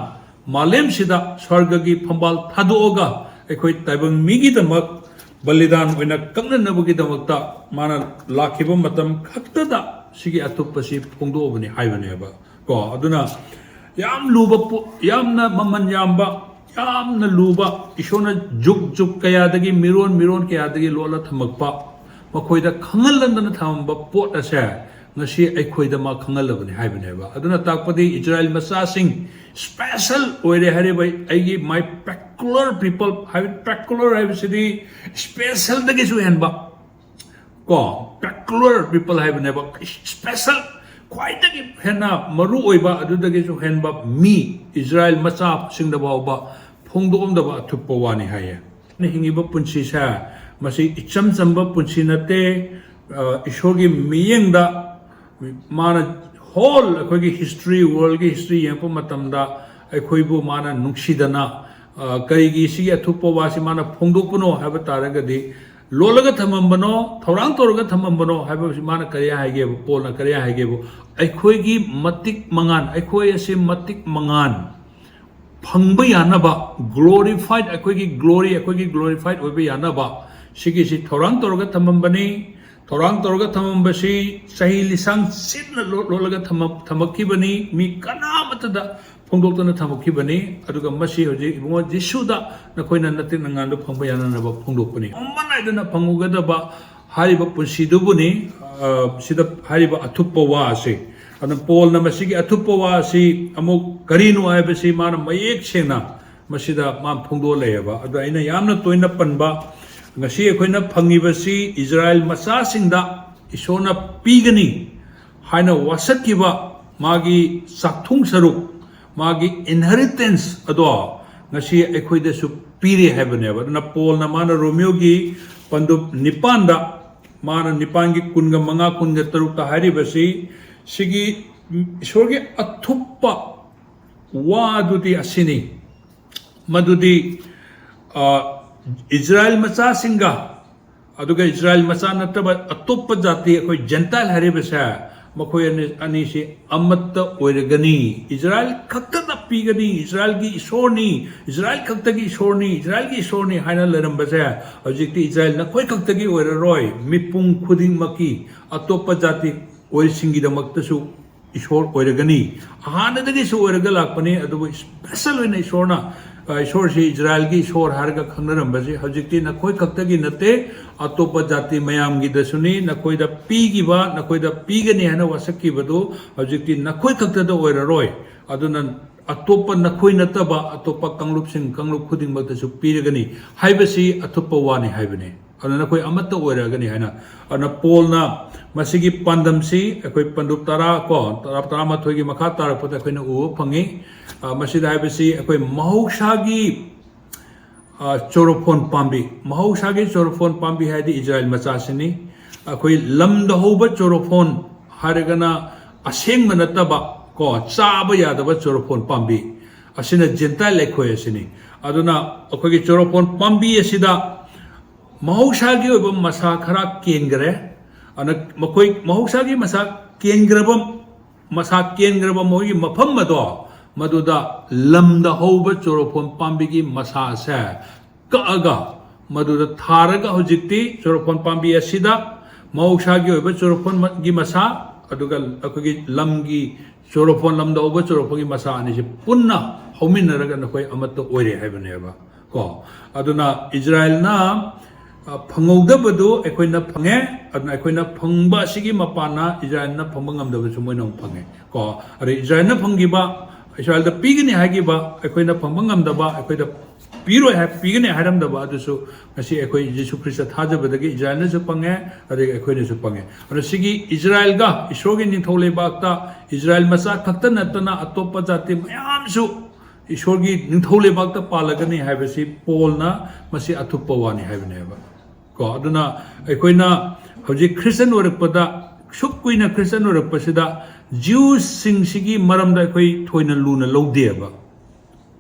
ꯃꯥꯂꯦꯝꯁꯤꯗ ꯁ꯭ꯋꯔꯒꯒꯤ ꯐꯝꯕꯥꯜ ꯊꯥꯗꯣꯛꯑꯒ ꯑꯩꯈꯣꯏ ꯇꯥꯏꯕꯪ ꯃꯤꯒꯤꯗꯃꯛ ꯕꯂꯤꯗꯥꯟ ꯑꯣꯏꯅ ꯀꯛꯅꯅꯕꯒꯤꯗꯃꯛꯇ ꯃꯥꯅ ꯂꯥꯛꯈꯤꯕ ꯃꯇꯝ ꯈꯛꯇꯗ ꯁꯤꯒꯤ ꯑꯊꯨꯞꯄꯁꯤ ꯐꯣꯡꯗꯣꯛꯑꯕꯅꯤ ꯍꯥꯏꯕꯅꯦꯕ꯫ ꯀꯣ, ꯑꯗꯨꯅ ꯌꯥꯝ ꯂꯨꯕ ꯄꯣ-, ꯌꯥꯝꯅ ꯃꯃꯜ ꯌꯥꯝꯕ, ꯌꯥꯝꯅ ꯂꯨꯕ, ꯏꯁꯣꯔꯅ ꯖꯨꯒ ꯖꯨꯒ ꯀꯌꯥꯗꯒꯤ, ꯃꯤꯔꯣꯟ ꯃꯤꯔꯣꯟ ꯀꯌꯥꯗꯒꯤ ꯂꯣꯠꯂ ꯊꯝꯃꯛꯄ, ꯃꯈꯣꯏꯗ ꯈꯪꯍꯜꯂꯟꯗꯅ ꯊꯝꯃꯝꯕ ꯄꯣꯠ ꯑꯁꯦ ꯉꯁꯤ ꯑꯩꯈꯣꯏꯗ ꯃꯥ ꯈꯪꯍꯜꯂꯕꯅꯤ ꯍꯥꯏꯕꯅꯦꯕ꯫ ꯑꯗꯨꯅ ꯇꯥꯛꯄꯗꯤ ꯏꯖꯔꯥꯏꯜ ꯃꯆꯥꯁꯤꯡ special ꯑꯣꯏꯔꯦ ꯍꯥꯏꯔꯤꯕ ꯑꯩꯒꯤ, my peculiar people ꯍꯥꯏꯕ, peculiar ꯍꯥꯏꯕꯁꯤꯗꯤ specialꯗꯒꯤꯁꯨ ꯍꯦꯟꯕ, ꯀꯣ, peculiar people ꯍꯥꯏꯕꯅꯦꯕ, special, ꯈ꯭ꯋꯥꯏꯗꯒꯤ ꯍꯦꯟꯅ ꯃꯔꯨ ꯑꯣꯏꯕ, ꯑꯗꯨꯗꯒꯤꯁꯨ ꯍꯦꯟꯕ ꯃꯤ, ꯏꯖꯔꯥꯏꯜ ꯃꯆꯥꯁꯤꯡꯗ ꯐꯥꯎꯕ ꯐꯣꯡꯗꯣꯛꯑꯝꯗꯕ ꯑꯊꯨꯞꯄ ꯋꯥꯅꯤ ꯍꯥꯏꯌꯦ꯫ ꯑꯩꯅ ꯍꯤꯡꯉꯤꯕ ꯄꯨꯟꯁꯤꯁꯦ, ꯃꯁꯤ ꯏꯆꯝ ꯆꯝꯕ ꯄꯨꯟꯁꯤ ꯅꯠꯇꯦ꯫ ꯑ, ꯏꯁꯣꯔꯒꯤ ꯃꯤꯠꯌꯦꯡꯗ ꯃꯥꯅ whole ꯑꯩꯈꯣꯏꯒꯤ history, worldꯒꯤ history ꯌꯦꯡꯉꯛꯄ ꯃꯇꯝꯗ ꯑꯩꯈꯣꯏꯕꯨ ꯃꯥꯅ ꯅꯨꯡꯁꯤꯗꯅ, ꯑ, ꯀꯔꯤꯒꯤ ꯁꯤꯒꯤ ꯑꯊꯨꯞꯄ ꯋꯥꯁꯤ ꯃꯥꯅ ꯐꯣꯡꯗꯣꯛꯄꯅꯣ ꯍꯥꯏꯕ ꯇꯥꯔꯒꯗꯤ, ꯂꯣꯜꯂꯒ ꯊꯝꯃꯝꯕꯅꯣ, ꯊꯧꯔꯥꯡ ꯇꯧꯔꯒ ꯊꯝꯃꯝꯕꯅꯣ ꯍꯥꯏꯕꯁꯤ ꯃꯥꯅ ꯀꯔꯤ ꯍꯥꯏꯒꯦꯕꯨ, ꯄꯣꯜꯅ ꯀꯔꯤ ꯍꯥꯏꯒꯦꯕꯨ? ꯑꯩꯈꯣꯏꯒꯤ ꯃꯇꯤꯛ ꯃꯉꯥꯟ, ꯑꯩꯈꯣꯏ ꯑꯁꯤ ꯃꯇꯤꯛ ꯃꯉꯥꯟ ꯐꯪꯕ ꯌꯥꯅꯕ, ꯒ꯭ꯂꯣꯔꯤꯐꯥꯏꯠ, ꯑꯩꯈꯣꯏꯒꯤ ꯒ꯭ꯂꯣꯔꯤ, ꯑꯩꯈꯣꯏꯒꯤ ꯒ꯭ꯂꯣꯔꯤꯐꯥꯏꯠ ꯑꯣꯏꯕ ꯌꯥꯅꯕ ꯁꯤꯒꯤꯁꯤ ꯊꯧꯔꯥꯡ ꯇꯧꯔꯒ ꯊꯝꯃꯝꯕꯅꯤ꯫ ꯊꯧꯔꯥꯡ ꯇꯧꯔꯒ ꯊꯝꯃꯝꯕꯁꯤ ꯆꯍꯤ ꯂꯤꯁꯥꯡ ꯆꯤꯟꯅ ꯂꯣ-, ꯂꯣꯠꯂꯒ ꯊꯝꯃ-, ꯊꯝꯃꯛꯈꯤꯕꯅꯤ꯫ ꯃꯤ ꯀꯅꯥꯃꯠꯇꯗ ꯐꯣꯡꯗꯣꯛꯇꯅ ꯊꯝꯃꯛꯈꯤꯕꯅꯤ꯫ ꯑꯗꯨꯒ ꯃꯁꯤ ꯍꯧꯖꯤꯛ ꯏꯕꯨꯡꯉꯣ ꯖꯤꯁꯨꯗ ꯅꯈꯣꯏꯅ ꯅꯇꯤꯛ ꯅꯉꯥꯟꯗꯨ ꯐꯪꯕ ꯌꯥꯅꯅꯕ ꯐꯣꯡꯗꯣꯛꯄꯅꯤ꯫ ꯑꯃ ꯅꯥꯏꯗꯅ ꯐꯪꯉꯨꯒꯗꯕ ꯍꯥꯏꯔꯤꯕ ꯄꯨꯟꯁꯤꯗꯨꯕꯨꯅꯤ, ꯑ, ꯁꯤꯗ ꯍꯥꯏꯔꯤꯕ ꯑꯊꯨꯞꯄ ꯋꯥ ꯑꯁꯤ꯫ ꯑꯗꯨꯅ ꯄꯣꯜꯅ ꯃꯁꯤꯒꯤ ꯑꯊꯨꯞꯄ ꯋꯥ ꯑꯁꯤ ꯑꯃꯨꯛ ꯀꯔꯤꯅꯣ ꯍꯥꯏꯕꯁꯤ ꯃꯥꯅ ꯃꯌꯦꯛ ꯁꯦꯡꯅ ꯃꯁꯤꯗ ꯃꯥ ꯐꯣꯡꯗꯣꯛꯂꯛꯑꯦꯕ꯫ ꯑꯗꯣ ꯑꯩꯅ ꯌꯥꯝꯅ ꯇꯣꯏꯅ ꯄꯟꯕ, ꯉꯁꯤ ꯑꯩꯈꯣꯏꯅ ꯐꯪꯉꯤꯕꯁꯤ ꯏꯖꯔꯥꯏꯜ ꯃꯆꯥꯁꯤꯡꯗ ꯏꯁꯣꯔꯅ ꯄꯤꯒꯅꯤ ꯍꯥꯏꯅ ꯋꯥꯁꯛꯈꯤꯕ ꯃꯥꯒꯤ ꯆꯥꯛꯊꯨꯡ ꯁꯔꯨꯛ, ꯃꯥꯒꯤ ꯏꯟꯍꯦꯔꯤꯇꯦꯟꯁ ꯑꯗꯣ ꯉꯁꯤ ꯑꯩꯈꯣꯏꯗꯁꯨ ꯄꯤꯔꯦ ꯍꯥꯏꯕꯅꯦꯕ꯫ ꯑꯗꯨꯅ ꯄꯣꯜꯅ ꯃꯥꯅ ꯔꯣꯃꯤꯌꯣꯒꯤ ꯄꯟꯗꯨꯞ ꯅꯤꯄꯥꯟꯗ, ꯃꯥꯅ ꯅꯤꯄꯥꯟꯒꯤ ꯀꯨꯟꯒ ꯃꯉꯥ, ꯀꯨꯟꯒ ꯇꯔꯨꯛꯇ ꯍꯥꯏꯔꯤꯕꯁꯤ, ꯁꯤꯒꯤ ꯏꯁꯣꯔꯒꯤ ꯑꯊꯨꯞꯄ ꯋꯥꯗꯨꯗꯤ ꯑꯁꯤꯅꯤ, ꯃꯗꯨꯗꯤ, ꯑ, ꯏꯖꯔꯥꯏꯜ ꯃꯆꯥꯁꯤꯡꯒ, ꯑꯗꯨꯒ ꯏꯖꯔꯥꯏꯜ ꯃꯆꯥ ꯅꯠꯇꯕ ꯑꯇꯣꯞꯄ ꯖꯥꯇꯤ, ꯑꯩꯈꯣꯏ ꯖꯦꯟꯇꯥꯏꯜ ꯍꯥꯏꯔꯤꯕꯁꯦ, ꯃꯈꯣꯏ ꯑꯅꯤ, ꯑꯅꯤꯁꯤ ꯑꯃꯠꯇ ꯑꯣꯏꯔꯒꯅꯤ꯫ ꯏꯖꯔꯥꯏꯜ ꯈꯛꯇꯗ ꯄꯤꯒꯅꯤ, ꯏꯖꯔꯥꯏꯜꯒꯤ ꯏꯁꯣꯔꯅꯤ, ꯏꯖꯔꯥꯏꯜ ꯈꯛꯇꯒꯤ ꯏꯁꯣꯔꯅꯤ, ꯏꯖꯔꯥꯏꯜꯒꯤ ꯏꯁꯣꯔꯅꯤ ꯍꯥꯏꯅ ꯂꯩꯔꯝꯕꯁꯦ, ꯍꯧꯖꯤꯛꯇꯤ ꯏꯖꯔꯥꯏꯜ ꯅꯈꯣꯏ ꯈꯛꯇꯒꯤ ꯑꯣꯏꯔꯔꯣꯏ, ꯃꯤꯄꯨꯝ ꯈꯨꯗꯤꯡꯃꯛꯀꯤ, ꯑꯇꯣꯞꯄ ꯖꯥꯇꯤ ꯑꯣꯏꯁꯤꯡꯒꯤꯗꯃꯛꯇꯁꯨ ꯏꯁꯣꯔ ꯑꯣꯏꯔꯒꯅꯤ꯫ ꯍꯥꯟꯅꯗꯒꯤꯁꯨ ꯑꯣꯏꯔꯒ ꯂꯥꯛꯄꯅꯤ, ꯑꯗꯨꯕꯨ ꯏꯁꯄꯦꯁꯦꯜ ꯑꯣꯏꯅ ꯏꯁꯣꯔꯅ, ꯑ, ꯏꯁꯣꯔꯁꯤ ꯏꯖꯔꯥꯏꯜꯒꯤ ꯏꯁꯣꯔ ꯍꯥꯏꯔꯒ ꯈꯪꯅꯔꯝꯕꯁꯤ ꯍꯧꯖꯤꯛꯇꯤ ꯅꯈꯣꯏ ꯈꯛꯇꯒꯤ ꯅꯠꯇꯦ, ꯑꯇꯣꯞꯄ ꯖꯥꯇꯤ ꯃꯌꯥꯝꯒꯤꯗꯁꯨꯅꯤ꯫ ꯅꯈꯣꯏꯗ ꯄꯤꯈꯤꯕ, ꯅꯈꯣꯏꯗ ꯄꯤꯒꯅꯤ ꯍꯥꯏꯅ ꯋꯥꯁꯛꯈꯤꯕꯗꯨ ꯍꯧꯖꯤꯛꯇꯤ ꯅꯈꯣꯏ ꯈꯛꯇꯗ ꯑꯣꯏꯔꯔꯣꯏ꯫ ꯑꯗꯨꯅ ꯑꯇꯣꯞꯄ, ꯅꯈꯣꯏ ꯅꯠꯇꯕ ꯑꯇꯣꯞꯄ ꯀꯥꯡꯂꯨꯞꯁꯤꯡ, ꯀꯥꯡꯂꯨꯞ ꯈꯨꯗꯤꯡꯃꯛꯇꯁꯨ ꯄꯤꯔꯒꯅꯤ ꯍꯥꯏꯕꯁꯤ ꯑꯊꯨꯞꯄ ꯋꯥꯅꯤ ꯍꯥꯏꯕꯅꯤ꯫ ꯑꯗꯨꯅ ꯅꯈꯣꯏ ꯑꯃꯠꯇ ꯑꯣꯏꯔꯛꯑꯒꯅꯤ ꯍꯥꯏꯅ꯫ ꯑꯗꯨꯅ ꯄꯣꯜꯅ ꯃꯁꯤꯒꯤ ꯄꯥꯟꯗꯝꯁꯤ ꯑꯩꯈꯣꯏ ꯄꯟꯗꯨꯞ ꯇꯔꯥ ꯀꯣ, ꯇꯔꯥ, ꯇꯔꯥꯃꯥꯊꯣꯏꯒꯤ ꯃꯈꯥ ꯇꯥꯔꯛꯄꯗ ꯑꯩꯈꯣꯏꯅ ꯎꯕ ꯐꯪꯉꯤ꯫ ꯑ, ꯃꯁꯤꯗ ꯍꯥꯏꯕꯁꯤ ꯑꯩꯈꯣꯏ ꯃꯍꯧꯁꯥꯒꯤ, ꯑ, ꯆꯣꯔꯣꯐꯣꯟ ꯄꯥꯝꯕꯤ, ꯃꯍꯧꯁꯥꯒꯤ ꯆꯣꯔꯣꯐꯣꯟ ꯄꯥꯝꯕꯤ ꯍꯥꯏꯗꯤ ꯏꯖꯔꯥꯏꯜ ꯃꯆꯥꯁꯤꯅꯤ꯫ ꯑꯩꯈꯣꯏ ꯂꯝꯗ ꯍꯧꯕ ꯆꯣꯔꯣꯐꯣꯟ ꯍꯥꯏꯔꯒꯅ ꯑꯁꯦꯡꯕ ꯅꯠꯇꯕ ꯀꯣ, ꯆꯥꯕ ꯌꯥꯗꯕ ꯆꯣꯔꯣꯐꯣꯟ ꯄꯥꯝꯕꯤ ꯑꯁꯤꯅ ꯖꯦꯟꯇꯥꯏꯜ ꯑꯩꯈꯣꯏ ꯑꯁꯤꯅꯤ꯫ ꯑꯗꯨꯅ ꯑꯩꯈꯣꯏꯒꯤ ꯆꯣꯔꯣꯐꯣꯟ ꯄꯥꯝꯕꯤ ꯑꯁꯤꯗ ꯃꯍꯧꯁꯥꯒꯤ ꯑꯣꯏꯕ ꯃꯁꯥ ꯈꯔ ꯀꯦꯟꯈ꯭ꯔꯦ꯫ ꯑꯗꯨꯅ ꯃꯈꯣꯏ ꯃꯍꯧꯁꯥꯒꯤ ꯃꯁꯥ ꯀꯦꯟꯈ꯭ꯔꯕ, ꯃꯁꯥ ꯀꯦꯟꯈ꯭ꯔꯕ ꯃꯈꯣꯏꯒꯤ ꯃꯐꯝ ꯑꯗꯣ, ꯃꯗꯨꯗ ꯂꯝꯗ ꯍꯧꯕ ꯆꯣꯔꯣꯐꯣꯟ ꯄꯥꯝꯕꯤꯒꯤ ꯃꯁꯥꯁꯦ ꯀꯛꯑꯒ ꯃꯗꯨꯗ ꯊꯥꯔꯒ, ꯍꯧꯖꯤꯛꯇꯤ ꯆꯣꯔꯣꯐꯣꯟ ꯄꯥꯝꯕꯤ ꯑꯁꯤꯗ ꯃꯍꯧꯁꯥꯒꯤ ꯑꯣꯏꯕ ꯆꯣꯔꯣꯐꯣꯟꯒꯤ ꯃꯁꯥ, ꯑꯗꯨꯒ ꯑꯩꯈꯣꯏꯒꯤ ꯂꯝꯒꯤ ꯆꯣꯔꯣꯐꯣꯟ, ꯂꯝꯗ ꯍꯧꯕ ꯆꯣꯔꯣꯐꯣꯟꯒꯤ ꯃꯁꯥ ꯑꯅꯤꯁꯦ ꯄꯨꯟꯅ ꯍꯧꯃꯤꯟꯅꯔꯒ ꯅꯈꯣꯏ ꯑꯃꯠꯇ ꯑꯣꯏꯔꯦ ꯍꯥꯏꯕꯅꯦꯕ꯫ ꯀꯣ, ꯑꯗꯨꯅ ꯏꯖꯔꯥꯏꯜꯅ, ꯑ, ꯐꯪꯍꯧꯗꯕꯗꯨ ꯑꯩꯈꯣꯏꯅ ꯐꯪꯉꯦ꯫ ꯑꯗꯨꯅ ꯑꯩꯈꯣꯏꯅ ꯐꯪꯕ ꯑꯁꯤꯒꯤ ꯃꯄꯥꯟꯅ ꯏꯖꯔꯥꯏꯜꯅ ꯐꯪꯕ ꯉꯝꯗꯕꯁꯨ ꯃꯣꯏꯅ ꯑꯃꯨꯛ ꯐꯪꯉꯦ꯫ ꯀꯣ, ꯑꯗꯩ ꯏꯖꯔꯥꯏꯜꯅ ꯐꯪꯈꯤꯕ, ꯏꯁꯔꯥꯏꯜꯗ ꯄꯤꯒꯅꯤ ꯍꯥꯏꯈꯤꯕ, ꯑꯩꯈꯣꯏꯅ ꯐꯪꯕ ꯉꯝꯗꯕ, ꯑꯩꯈꯣꯏꯗ ꯄꯤꯔꯣꯏ ꯍꯥꯏ, ꯄꯤꯒꯅꯤ ꯍꯥꯏꯔꯝꯗꯕ ꯑꯗꯨꯁꯨ ꯉꯁꯤ ꯑꯩꯈꯣꯏ ꯖꯤꯁꯨ ꯈ꯭ꯔꯤꯁꯇ ꯊꯥꯖꯕꯗꯒꯤ ꯏꯖꯔꯥꯏꯜꯅꯁꯨ ꯐꯪꯉꯦ, ꯑꯗꯒꯤ ꯑꯩꯈꯣꯏꯅꯁꯨ ꯐꯪꯉꯦ꯫ ꯑꯗꯨꯅ ꯁꯤꯒꯤ ꯏꯖꯔꯥꯏꯜꯒ ꯏꯁꯣꯔꯒꯤ ꯅꯤꯡꯊꯧ ꯂꯩꯕꯥꯛꯇ ꯏꯖꯔꯥꯏꯜ ꯃꯆꯥ ꯈꯛꯇ ꯅꯠꯇꯅ ꯑꯇꯣꯞꯄ ꯖꯥꯇꯤ ꯃꯌꯥꯝꯁꯨ ꯏꯁꯣꯔꯒꯤ ꯅꯤꯡꯊꯧ ꯂꯩꯕꯥꯛꯇ ꯄꯥꯜꯂꯒꯅꯤ ꯍꯥꯏꯕꯁꯤ ꯄꯣꯜꯅ ꯃꯁꯤ ꯑꯊꯨꯞꯄ ꯋꯥꯅꯤ ꯍꯥꯏꯕꯅꯦꯕ꯫ ꯀꯣ, ꯑꯗꯨꯅ ꯑꯩꯈꯣꯏꯅ ꯍꯧꯖꯤꯛ ꯈ꯭ꯔꯤꯁꯇꯟ ꯑꯣꯏꯔꯛꯄꯗ, ꯁꯨꯛ ꯀꯨꯏꯅ ꯈ꯭ꯔꯤꯁꯇꯟ ꯑꯣꯏꯔꯛꯄꯁꯤꯗ ꯖ꯭ꯌꯨꯁꯁꯤꯡꯁꯤꯒꯤ ꯃꯔꯝꯗ ꯑꯩꯈꯣꯏ ꯊꯣꯏꯅ ꯂꯨꯅ ꯂꯧꯗꯦꯕ꯫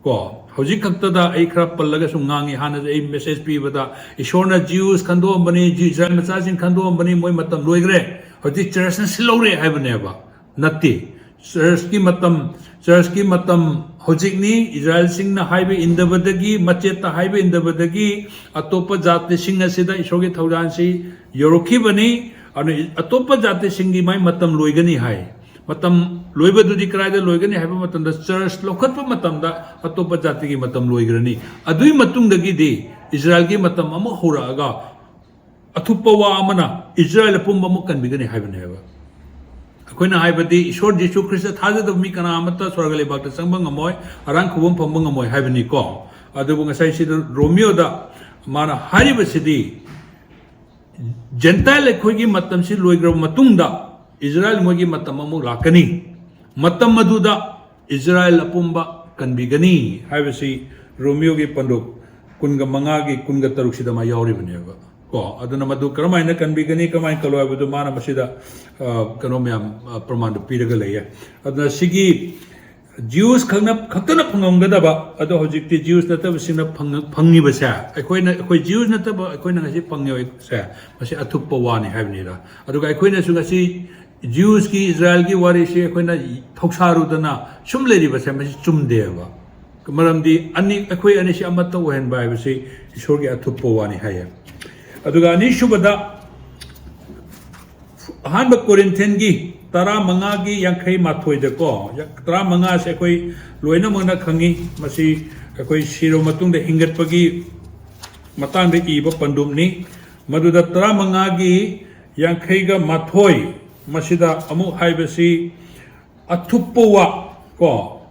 ꯀꯣ, ꯍꯧꯖꯤꯛ ꯈꯛꯇꯗ ꯑꯩ ꯈꯔ ꯄꯜꯂꯒꯁꯨ ꯉꯥꯡꯉꯤ, ꯍꯥꯟꯅꯗꯤ ꯑꯩ ꯃꯦꯁꯦꯖ ꯄꯤꯕꯗ ꯏꯁꯣꯔꯅ ꯖ꯭ꯌꯨꯁ ꯈꯟꯗꯣꯛꯑꯝꯕꯅꯤ, ꯖ꯭ꯌꯨ-, ꯏꯁꯔꯥꯏꯜ ꯃꯆꯥꯁꯤꯡ ꯈꯟꯗꯣꯛꯑꯝꯕꯅꯤ, ꯃꯣꯏ ꯃꯇꯝ ꯂꯣꯏꯈ꯭ꯔꯦ, ꯍꯧꯖꯤꯛ ꯆꯔꯆꯅ ꯁꯤꯜꯍꯧꯔꯦ ꯍꯥꯏꯕꯅꯦꯕ꯫ ꯅꯠꯇꯦ꯫ ꯆꯔꯆꯀꯤ ꯃꯇꯝ, ꯆꯔꯆꯀꯤ ꯃꯇꯝ ꯍꯧꯖꯤꯛꯅꯤ꯫ ꯏꯖꯔꯥꯏꯜꯁꯤꯡꯅ ꯍꯥꯏꯕ ꯏꯟꯗꯕꯗꯒꯤ, ꯃꯆꯦꯠꯇ ꯍꯥꯏꯕ ꯏꯟꯗꯕꯗꯒꯤ ꯑꯇꯣꯞꯄ ꯖꯥꯇꯤꯁꯤꯡ ꯑꯁꯤꯗ ꯏꯁꯣꯔꯒꯤ ꯊꯧꯖꯥꯜꯁꯤ ꯌꯧꯔꯛꯈꯤꯕꯅꯤ꯫ ꯑꯗꯨꯅ ꯑꯇꯣꯞꯄ ꯖꯥꯇꯤꯁꯤꯡꯒꯤ ꯃꯥꯏ ꯃꯇꯝ ꯂꯣꯏꯒꯅꯤ ꯍꯥꯏ꯫ ꯃꯇꯝ ꯂꯣꯏꯕꯗꯨꯗꯤ ꯀꯗꯥꯏꯗ ꯂꯣꯏꯒꯅꯤ ꯍꯥꯏꯕ ꯃꯇꯝꯗ, ꯆꯔꯆ ꯂꯧꯈꯠꯄ ꯃꯇꯝꯗ ꯑꯇꯣꯞꯄ ꯖꯥꯇꯤꯒꯤ ꯃꯇꯝ ꯂꯣꯏꯈ꯭ꯔꯅꯤ꯫ ꯑꯗꯨꯒꯤ ꯃꯇꯨꯡꯗꯒꯤꯗꯤ ꯏꯖꯔꯥꯏꯜꯒꯤ ꯃꯇꯝ ꯑꯃꯨꯛ ꯍꯧꯔꯛꯑꯒ ꯑꯊꯨꯞꯄ ꯋꯥ ꯑꯃꯅ ꯏꯖꯔꯥꯏꯜ ꯑꯄꯨꯝꯕ ꯑꯃꯨꯛ ꯀꯟꯕꯤꯒꯅꯤ ꯍꯥꯏꯕꯅꯦꯕ꯫ ꯑꯩꯈꯣꯏꯅ ꯍꯥꯏꯕꯗꯤ ꯏꯁꯣꯔ ꯖꯤꯁꯨ ꯈ꯭ꯔꯤꯁꯇ ꯊꯥꯖꯗꯕ ꯃꯤ ꯀꯅꯥ ꯑꯃꯠꯇ ꯁ꯭ꯋꯔꯒ ꯂꯩꯕꯥꯛꯇ ꯆꯪꯕ ꯉꯝꯃꯣꯏ, ꯑꯔꯥꯡ ꯈꯨꯕꯝ ꯐꯪꯕ ꯉꯝꯃꯣꯏ ꯍꯥꯏꯕꯅꯤꯀꯣ꯫ ꯑꯗꯨꯕꯨ ꯉꯁꯥꯏ ꯁꯤꯗ ꯔꯣꯃꯤꯌꯣꯗ ꯃꯥꯅ ꯍꯥꯏꯔꯤꯕꯁꯤꯗꯤ, ꯖꯦꯟꯇꯥꯏꯜ ꯑꯩꯈꯣꯏꯒꯤ ꯃꯇꯝꯁꯤ ꯂꯣꯏꯈ꯭ꯔꯕ ꯃꯇꯨꯡꯗ ꯏꯖꯔꯥꯏꯜ ꯃꯣꯏꯒꯤ ꯃꯇꯝ ꯑꯃꯨꯛ ꯂꯥꯛꯀꯅꯤ꯫ ꯃꯇꯝ ꯑꯗꯨꯗ ꯏꯖꯔꯥꯏꯜ ꯑꯄꯨꯝꯕ ꯀꯟꯕꯤꯒꯅꯤ ꯍꯥꯏꯕꯁꯤ ꯔꯣꯃꯤꯌꯣꯒꯤ ꯄꯟꯗꯨꯞ ꯀꯨꯟꯒ ꯃꯉꯥꯒꯤ ꯀꯨꯟꯒ ꯇꯔꯨꯛꯁꯤꯗ ꯃꯥ ꯌꯥꯎꯔꯤꯕꯅꯦꯕ꯫ ꯀꯣ, ꯑꯗꯨꯅ ꯃꯗꯨ ꯀꯔꯝꯍꯥꯏꯅ ꯀꯟꯕꯤꯒꯅꯤ, ꯀꯔꯝꯍꯥꯏꯅ ꯀꯜꯂꯣ ꯍꯥꯏꯕꯗꯨ ꯃꯥꯅ ꯃꯁꯤꯗ, ꯑ, ꯀꯩꯅꯣ ꯃꯌꯥꯝ, ꯑ, ꯄ꯭ꯔꯃꯥꯟꯗꯨ ꯄꯤꯔꯒ ꯂꯩꯌꯦ꯫ ꯑꯗꯨꯅ ꯁꯤꯒꯤ Jews ꯈꯛꯅ, ꯈꯛꯇꯅ ꯐꯪꯉꯝꯒꯗꯕ, ꯑꯗꯣ ꯍꯧꯖꯤꯛꯇꯤ Jews ꯅꯠꯇꯕꯁꯤꯡꯅ ꯐꯪꯉ-, ꯐꯪꯉꯤꯕꯁꯦ, ꯑꯩꯈꯣꯏꯅ, ꯑꯩꯈꯣꯏ Jews ꯅꯠꯇꯕ ꯑꯩꯈꯣꯏꯅ ꯉꯁꯤ ꯐꯪꯉꯤꯕꯁꯦ, ꯃꯁꯤ ꯑꯊꯨꯞꯄ ꯋꯥꯅꯤ ꯍꯥꯏꯕꯅꯤꯗ꯫ ꯑꯗꯨꯒ ꯑꯩꯈꯣꯏꯅꯁꯨ ꯉꯁꯤ Jews ꯀꯤ, ꯏꯁꯔꯥꯌꯦꯜꯒꯤ ꯋꯥꯔꯤꯁꯤ ꯑꯩꯈꯣꯏꯅ ꯊꯧꯁꯥꯔꯨꯗꯅ ꯁꯨꯝ ꯂꯩꯔꯤꯕꯁꯦ, ꯃꯁꯤ ꯆꯨꯝꯗꯦꯕ꯫ ꯃꯔꯝꯗꯤ ꯑꯅꯤ, ꯑꯩꯈꯣꯏ ꯑꯅꯤꯁꯤ ꯑꯃꯠꯇ ꯑꯣꯏꯍꯟꯕ ꯍꯥꯏꯕꯁꯤ ꯏꯁꯣꯔꯒꯤ ꯑꯊꯨꯞꯄ ꯋꯥꯅꯤ ꯍꯥꯏꯌꯦ꯫ ꯑꯗꯨꯒ ꯑꯅꯤꯁꯨꯕꯗ, ꯑꯍꯥꯟꯕ ꯀꯣꯔꯤꯟꯊꯤꯌꯟꯒꯤ ꯇꯔꯥꯃꯉꯥꯒꯤ ꯌꯥꯡꯈꯩ ꯃꯥꯊꯣꯏꯗꯀꯣ, ꯇꯔꯥꯃꯉꯥꯁꯦ ꯑꯩꯈꯣꯏ ꯂꯣꯏꯅꯃꯛꯅ ꯈꯪꯉꯤ꯫ ꯃꯁꯤ ꯑꯩꯈꯣꯏ ꯁꯤꯔꯕ ꯃꯇꯨꯡꯗ ꯍꯤꯡꯒꯠꯄꯒꯤ ꯃꯇꯥꯡꯗ ꯏꯕ ꯄꯟꯗꯨꯞꯅꯤ꯫ ꯃꯗꯨꯗ ꯇꯔꯥꯃꯉꯥꯒꯤ ꯌꯥꯡꯈꯩꯒ ꯃꯥꯊꯣꯏ, ꯃꯁꯤꯗ ꯑꯃꯨꯛ ꯍꯥꯏꯕꯁꯤ, ꯑꯊꯨꯞꯄ ꯋꯥ ꯀꯣ,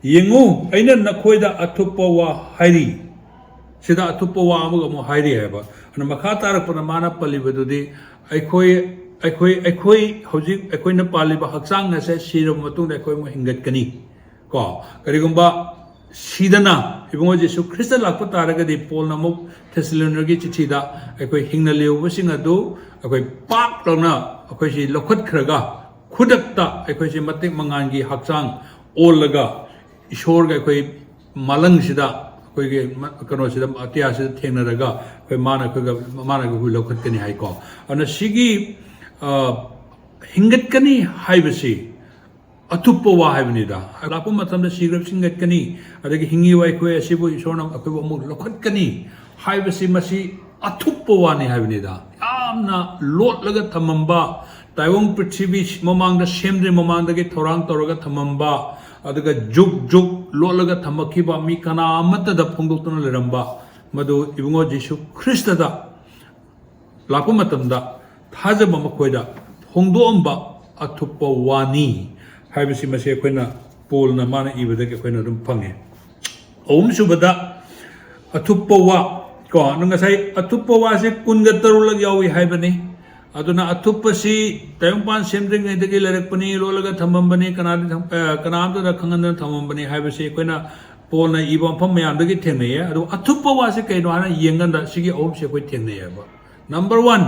"ꯌꯦꯡꯉꯨ, ꯑꯩꯅ ꯅꯈꯣꯏꯗ ꯑꯊꯨꯞꯄ ꯋꯥ ꯍꯥꯏꯔꯤ"꯫ ꯁꯤꯗ ꯑꯊꯨꯞꯄ ꯋꯥ ꯑꯃꯒ ꯑꯃꯨꯛ ꯍꯥꯏꯔꯤ ꯍꯥꯏꯕ꯫ ꯑꯗꯨꯅ ꯃꯈꯥ ꯇꯥꯔꯛꯄꯗ ꯃꯥꯅ ꯄꯜꯂꯤꯕꯗꯨꯗꯤ, ꯑꯩꯈꯣꯏ, ꯑꯩꯈꯣꯏ, ꯑꯩꯈꯣꯏ ꯍꯧꯖꯤꯛ ꯑꯩꯈꯣꯏꯅ ꯄꯥꯜꯂꯤꯕ ꯍꯛꯆꯥꯡ ꯑꯁꯦ ꯁꯤꯔꯕ ꯃꯇꯨꯡꯗ ꯑꯩꯈꯣꯏ ꯑꯃꯨꯛ ꯍꯤꯡꯒꯠꯀꯅꯤ ꯀꯣ꯫ ꯀꯔꯤꯒꯨꯝꯕ ꯁꯤꯗꯅ ꯏꯕꯨꯡꯉꯣ ꯖꯤꯁꯨ ꯈ꯭ꯔꯤꯁꯇ ꯂꯥꯛꯄ ꯇꯥꯔꯒꯗꯤ, ꯄꯣꯜꯅ ꯑꯃꯨꯛ ꯊꯦꯁꯂꯣꯅꯤꯀꯦꯒꯤ ꯆꯤꯊꯤꯗ, ꯑꯩꯈꯣꯏ ꯍꯤꯡꯅ ꯂꯩꯍꯧꯕꯁꯤꯡ ꯑꯗꯨ ꯑꯩꯈꯣꯏ ꯄꯥꯛ ꯂꯥꯎꯅ ꯑꯩꯈꯣꯏꯁꯤ ꯂꯧꯈꯠꯈ꯭ꯔꯒ, ꯈꯨꯗꯛꯇ ꯑꯩꯈꯣꯏꯁꯤ ꯃꯇꯤꯛ ꯃꯉꯥꯜꯒꯤ ꯍꯛꯆꯥꯡ ꯑꯣꯜꯂꯒ, ꯏꯁꯣꯔꯒ ꯑꯩꯈꯣꯏ ꯃꯥꯂꯪꯁꯤꯗ, ꯑꯩꯈꯣꯏꯒꯤ ꯃ-, ꯀꯩꯅꯣꯁꯤꯗ, ꯑꯇꯤꯌꯥꯁꯤꯗ ꯊꯦꯡꯅꯔꯒ, ꯑꯩꯈꯣꯏ ꯃꯥꯅ ꯑꯩꯈꯣꯏꯒ, ꯃꯥꯅ ꯑꯩꯈꯣꯏ ꯂꯧꯈꯠꯀꯅꯤ ꯍꯥꯏꯀꯣ꯫ ꯑꯗꯨꯅ ꯁꯤꯒꯤ, ꯑ, ꯍꯤꯡꯒꯠꯀꯅꯤ ꯍꯥꯏꯕꯁꯤ ꯑꯊꯨꯞꯄ ꯋꯥ ꯍꯥꯏꯕꯅꯤꯗ꯫ ꯂꯥꯛꯄ ꯃꯇꯝꯗ ꯁꯤꯈ꯭ꯔꯕꯁꯤꯡ ꯍꯤꯡꯒꯠꯀꯅꯤ, ꯑꯗꯒꯤ ꯍꯤꯡꯉꯤꯕ ꯑꯩꯈꯣꯏ ꯑꯁꯤꯕꯨ ꯏꯁꯣꯔꯅ ꯑꯩꯈꯣꯏꯕꯨ ꯑꯃꯨꯛ ꯂꯧꯈꯠꯀꯅꯤ ꯍꯥꯏꯕꯁꯤ, ꯃꯁꯤ ꯑꯊꯨꯞꯄ ꯋꯥꯅꯤ ꯍꯥꯏꯕꯅꯤꯗ꯫ ꯌꯥꯝꯅ ꯂꯣꯠꯂꯒ ꯊꯝꯃꯝꯕ, ꯇꯥꯏꯕꯪ ꯄ꯭ꯔꯤꯊꯤꯕꯤ ꯃꯃꯥꯡꯗ ꯁꯦꯝꯗ꯭ꯔꯤ ꯃꯃꯥꯡꯗꯒꯤ ꯊꯧꯔꯥꯡ ꯇꯧꯔꯒ ꯊꯝꯃꯝꯕ, ꯑꯗꯨꯒ ꯖꯨꯛ ꯖꯨꯛ ꯂꯣꯠꯂꯒ ꯊꯝꯃꯛꯈꯤꯕ, ꯃꯤ ꯀꯅꯥ ꯑꯃꯠꯇꯗ ꯐꯣꯡꯗꯣꯛꯇꯨꯅ ꯂꯩꯔꯝꯕ, ꯃꯗꯨ ꯏꯕꯨꯡꯉꯣ ꯖꯤꯁꯨ ꯈ꯭ꯔꯤꯁꯇꯗ ꯂꯥꯛꯄ ꯃꯇꯝꯗ ꯊꯥꯖꯕ ꯃꯈꯣꯏꯗ ꯐꯣꯡꯗꯣꯛꯑꯝꯕ ꯑꯊꯨꯞꯄ ꯋꯥꯅꯤ ꯍꯥꯏꯕꯁꯤ, ꯃꯁꯤ ꯑꯩꯈꯣꯏꯅ, ꯄꯣꯜꯅ ꯃꯥꯅ ꯏꯕꯗꯒꯤ ꯑꯩꯈꯣꯏꯅ ꯑꯗꯨꯝ ꯐꯪꯉꯦ꯫ ꯑꯍꯨꯝꯁꯨꯕꯗ, ꯑꯊꯨꯞꯄ ꯋꯥ ꯀꯣ, ꯑꯗꯨ ꯉꯁꯥꯏ ꯑꯊꯨꯞꯄ ꯋꯥꯁꯦ ꯀꯨꯟꯒ ꯇꯔꯨꯛꯂꯛ ꯌꯥꯎꯏ ꯍꯥꯏꯕꯅꯤ꯫ ꯑꯗꯨꯅ ꯑꯊꯨꯞꯄꯁꯤ ꯇꯥꯏꯕꯪꯄꯥꯟ ꯁꯦꯝꯗ꯭ꯔꯤꯉꯩꯗꯒꯤ ꯂꯩꯔꯛꯄꯅꯤ, ꯂꯣꯠꯂꯒ ꯊꯝꯃꯝꯕꯅꯤ, ꯀꯅꯥꯗꯤ ꯊꯝ-, ꯑ, ꯀꯅꯥꯝꯇꯗ ꯈꯪꯍꯟꯗꯅ ꯊꯝꯃꯝꯕꯅꯤ ꯍꯥꯏꯕꯁꯤ ꯑꯩꯈꯣꯏꯅ ꯄꯣꯜꯅ ꯏꯕ ꯃꯐꯝ ꯃꯌꯥꯝꯗꯒꯤ ꯊꯦꯡꯅꯩꯌꯦ꯫ ꯑꯗꯨ ꯑꯊꯨꯞꯄ ꯋꯥꯁꯦ ꯀꯩꯅꯣ ꯍꯥꯏꯅ ꯌꯦꯡꯀꯥꯟꯗ ꯁꯤꯒꯤ ꯑꯍꯨꯝꯁꯦ ꯑꯩꯈꯣꯏ ꯊꯦꯡꯅꯩꯌꯦꯕ꯫ Number one,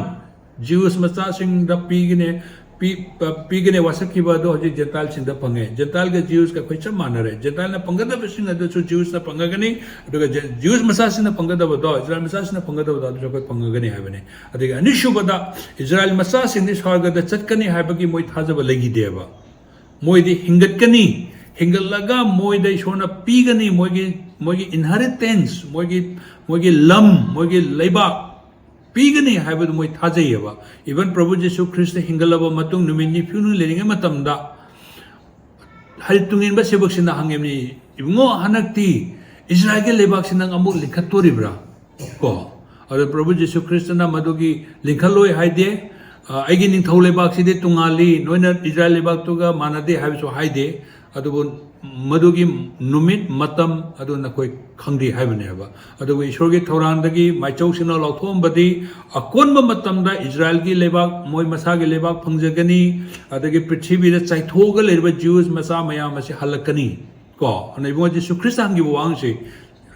Jews ꯃꯆꯥꯁꯤꯡꯗ ꯄꯤꯒꯅꯤ, ꯄꯤ-, ꯄ-, ꯄꯤꯒꯅꯤ꯫ ꯋꯥꯁꯛꯈꯤꯕ ꯑꯗꯣ ꯍꯧꯖꯤꯛ ꯖꯦꯟꯇꯥꯏꯜꯁꯤꯡꯗ ꯐꯪꯉꯦ꯫ ꯖꯦꯟꯇꯥꯏꯜꯒ ꯖꯤꯎꯁꯀ ꯑꯩꯈꯣꯏ ꯆꯞ ꯃꯥꯟꯅꯔꯦ꯫ ꯖꯦꯟꯇꯥꯏꯜꯅ ꯐꯪꯒꯗꯕꯁꯤꯡ ꯑꯗꯨꯁꯨ ꯖꯤꯎꯁꯅ ꯐꯪꯒꯅꯤ, ꯑꯗꯨꯒ ꯖꯦ-, ꯖꯤꯎꯁ ꯃꯆꯥꯁꯤꯡꯅ ꯐꯪꯒꯗꯕꯗꯣ, ꯏꯁꯔꯥꯏꯜ ꯃꯆꯥꯁꯤꯡꯅ ꯐꯪꯒꯗꯕꯗꯣ ꯑꯗꯨꯁꯨ ꯑꯩꯈꯣꯏ ꯐꯪꯉꯒꯅꯤ ꯍꯥꯏꯕꯅꯤ꯫ ꯑꯗꯒꯤ ꯑꯅꯤꯁꯨꯕꯗ, ꯏꯁꯔꯥꯏꯜ ꯃꯆꯥꯁꯤꯡꯗꯤ ꯁ꯭ꯋꯔꯒꯗ ꯆꯠꯀꯅꯤ ꯍꯥꯏꯕꯒꯤ ꯃꯣꯏ ꯊꯥꯖꯕ ꯂꯩꯈꯤꯗꯦꯕ꯫ ꯃꯣꯏꯗꯤ ꯍꯤꯡꯒꯠꯀꯅꯤ, ꯍꯤꯡꯒꯠꯂꯒ ꯃꯣꯏꯗ ꯏꯁꯣꯔꯅ ꯄꯤꯒꯅꯤ, ꯃꯣꯏꯒꯤ, ꯃꯣꯏꯒꯤ ꯏꯟꯍꯦꯔꯤꯇꯦꯟꯁ, ꯃꯣꯏꯒꯤ, ꯃꯣꯏꯒꯤ ꯂꯝ, ꯃꯣꯏꯒꯤ ꯂꯩꯕꯥꯛ ꯄꯤꯒꯅꯤ ꯍꯥꯏꯕꯗꯨ ꯃꯣꯏ ꯊꯥꯖꯩꯌꯦꯕ꯫ Even ꯄ꯭ꯔꯚꯨ ꯖꯤꯁꯨ ꯈ꯭ꯔꯤꯁꯇ ꯍꯤꯡꯒꯠꯂꯕ ꯃꯇꯨꯡ ꯅꯨꯃꯤꯠ ꯅꯤꯐꯨꯅꯤ ꯂꯩꯔꯤꯉꯩ ꯃꯇꯝꯗ, ꯍꯥꯏꯗꯤ ꯇꯨꯡꯏꯟꯕ ꯁꯦꯕꯛꯁꯤꯡꯅ ꯍꯪꯉꯤꯕꯅꯤ, "ꯏꯕꯨꯡꯉꯣ, ꯍꯟꯗꯛꯇꯤ ꯏꯁꯔꯥꯏꯜꯒꯤ ꯂꯩꯕꯥꯛꯁꯤ ꯅꯪ ꯑꯃꯨꯛ ꯂꯤꯡꯈꯠꯇꯣꯔꯤꯕ꯭ꯔꯥ?" ꯀꯣ꯫ ꯑꯗꯣ ꯄ꯭ꯔꯚꯨ ꯖꯤꯁꯨ ꯈ꯭ꯔꯤꯁꯇꯅ ꯃꯗꯨꯒꯤ ꯂꯤꯡꯈꯠꯂꯣꯏ ꯍꯥꯏꯗꯦ, "ꯑ, ꯑꯩꯒꯤ ꯅꯤꯡꯊꯧ ꯂꯩꯕꯥꯛꯁꯤꯗꯤ ꯇꯣꯉꯥꯜꯂꯤ, ꯅꯣꯏꯅ ꯏꯁꯔꯥꯏꯜ ꯂꯩꯕꯥꯛꯇꯨꯒ ꯃꯥꯟꯅꯗꯦ" ꯍꯥꯏꯕꯁꯨ ꯍꯥꯏꯗꯦ꯫ ꯑꯗꯨꯕꯨ ꯃꯗꯨꯒꯤ ꯅꯨꯃꯤꯠ ꯃꯇꯝ ꯑꯗꯨ ꯅꯈꯣꯏ ꯈꯪꯗꯦ ꯍꯥꯏꯕꯅꯦꯕ꯫ ꯑꯗꯨꯕꯨ ꯏꯁꯣꯔꯒꯤ ꯊꯧꯔꯥꯡꯗꯒꯤ ꯃꯥꯏꯆꯧꯁꯤꯡꯅ ꯂꯥꯎꯊꯣꯛꯑꯝꯕꯗꯤ, ꯑꯀꯣꯟꯕ ꯃꯇꯝꯗ ꯏꯁꯔꯥꯏꯜꯒꯤ ꯂꯩꯕꯥꯛ, ꯃꯣꯏ ꯃꯁꯥꯒꯤ ꯂꯩꯕꯥꯛ ꯐꯪꯖꯒꯅꯤ, ꯑꯗꯒꯤ ꯄ꯭ꯔꯤꯊꯤꯕꯤꯗ ꯆꯥꯏꯊꯣꯛꯑꯒ ꯂꯩꯔꯤꯕ ꯖꯤꯎꯁ ꯃꯆꯥ ꯃꯌꯥꯝ ꯑꯁꯤ ꯍꯜꯂꯛꯀꯅꯤ꯫ ꯀꯣ, ꯑꯗꯨꯅ ꯏꯕꯨꯡꯉꯣ ꯖꯤꯁꯨ ꯈ꯭ꯔꯤꯁꯇ ꯍꯪꯈꯤꯕ ꯋꯥꯍꯪꯁꯤ,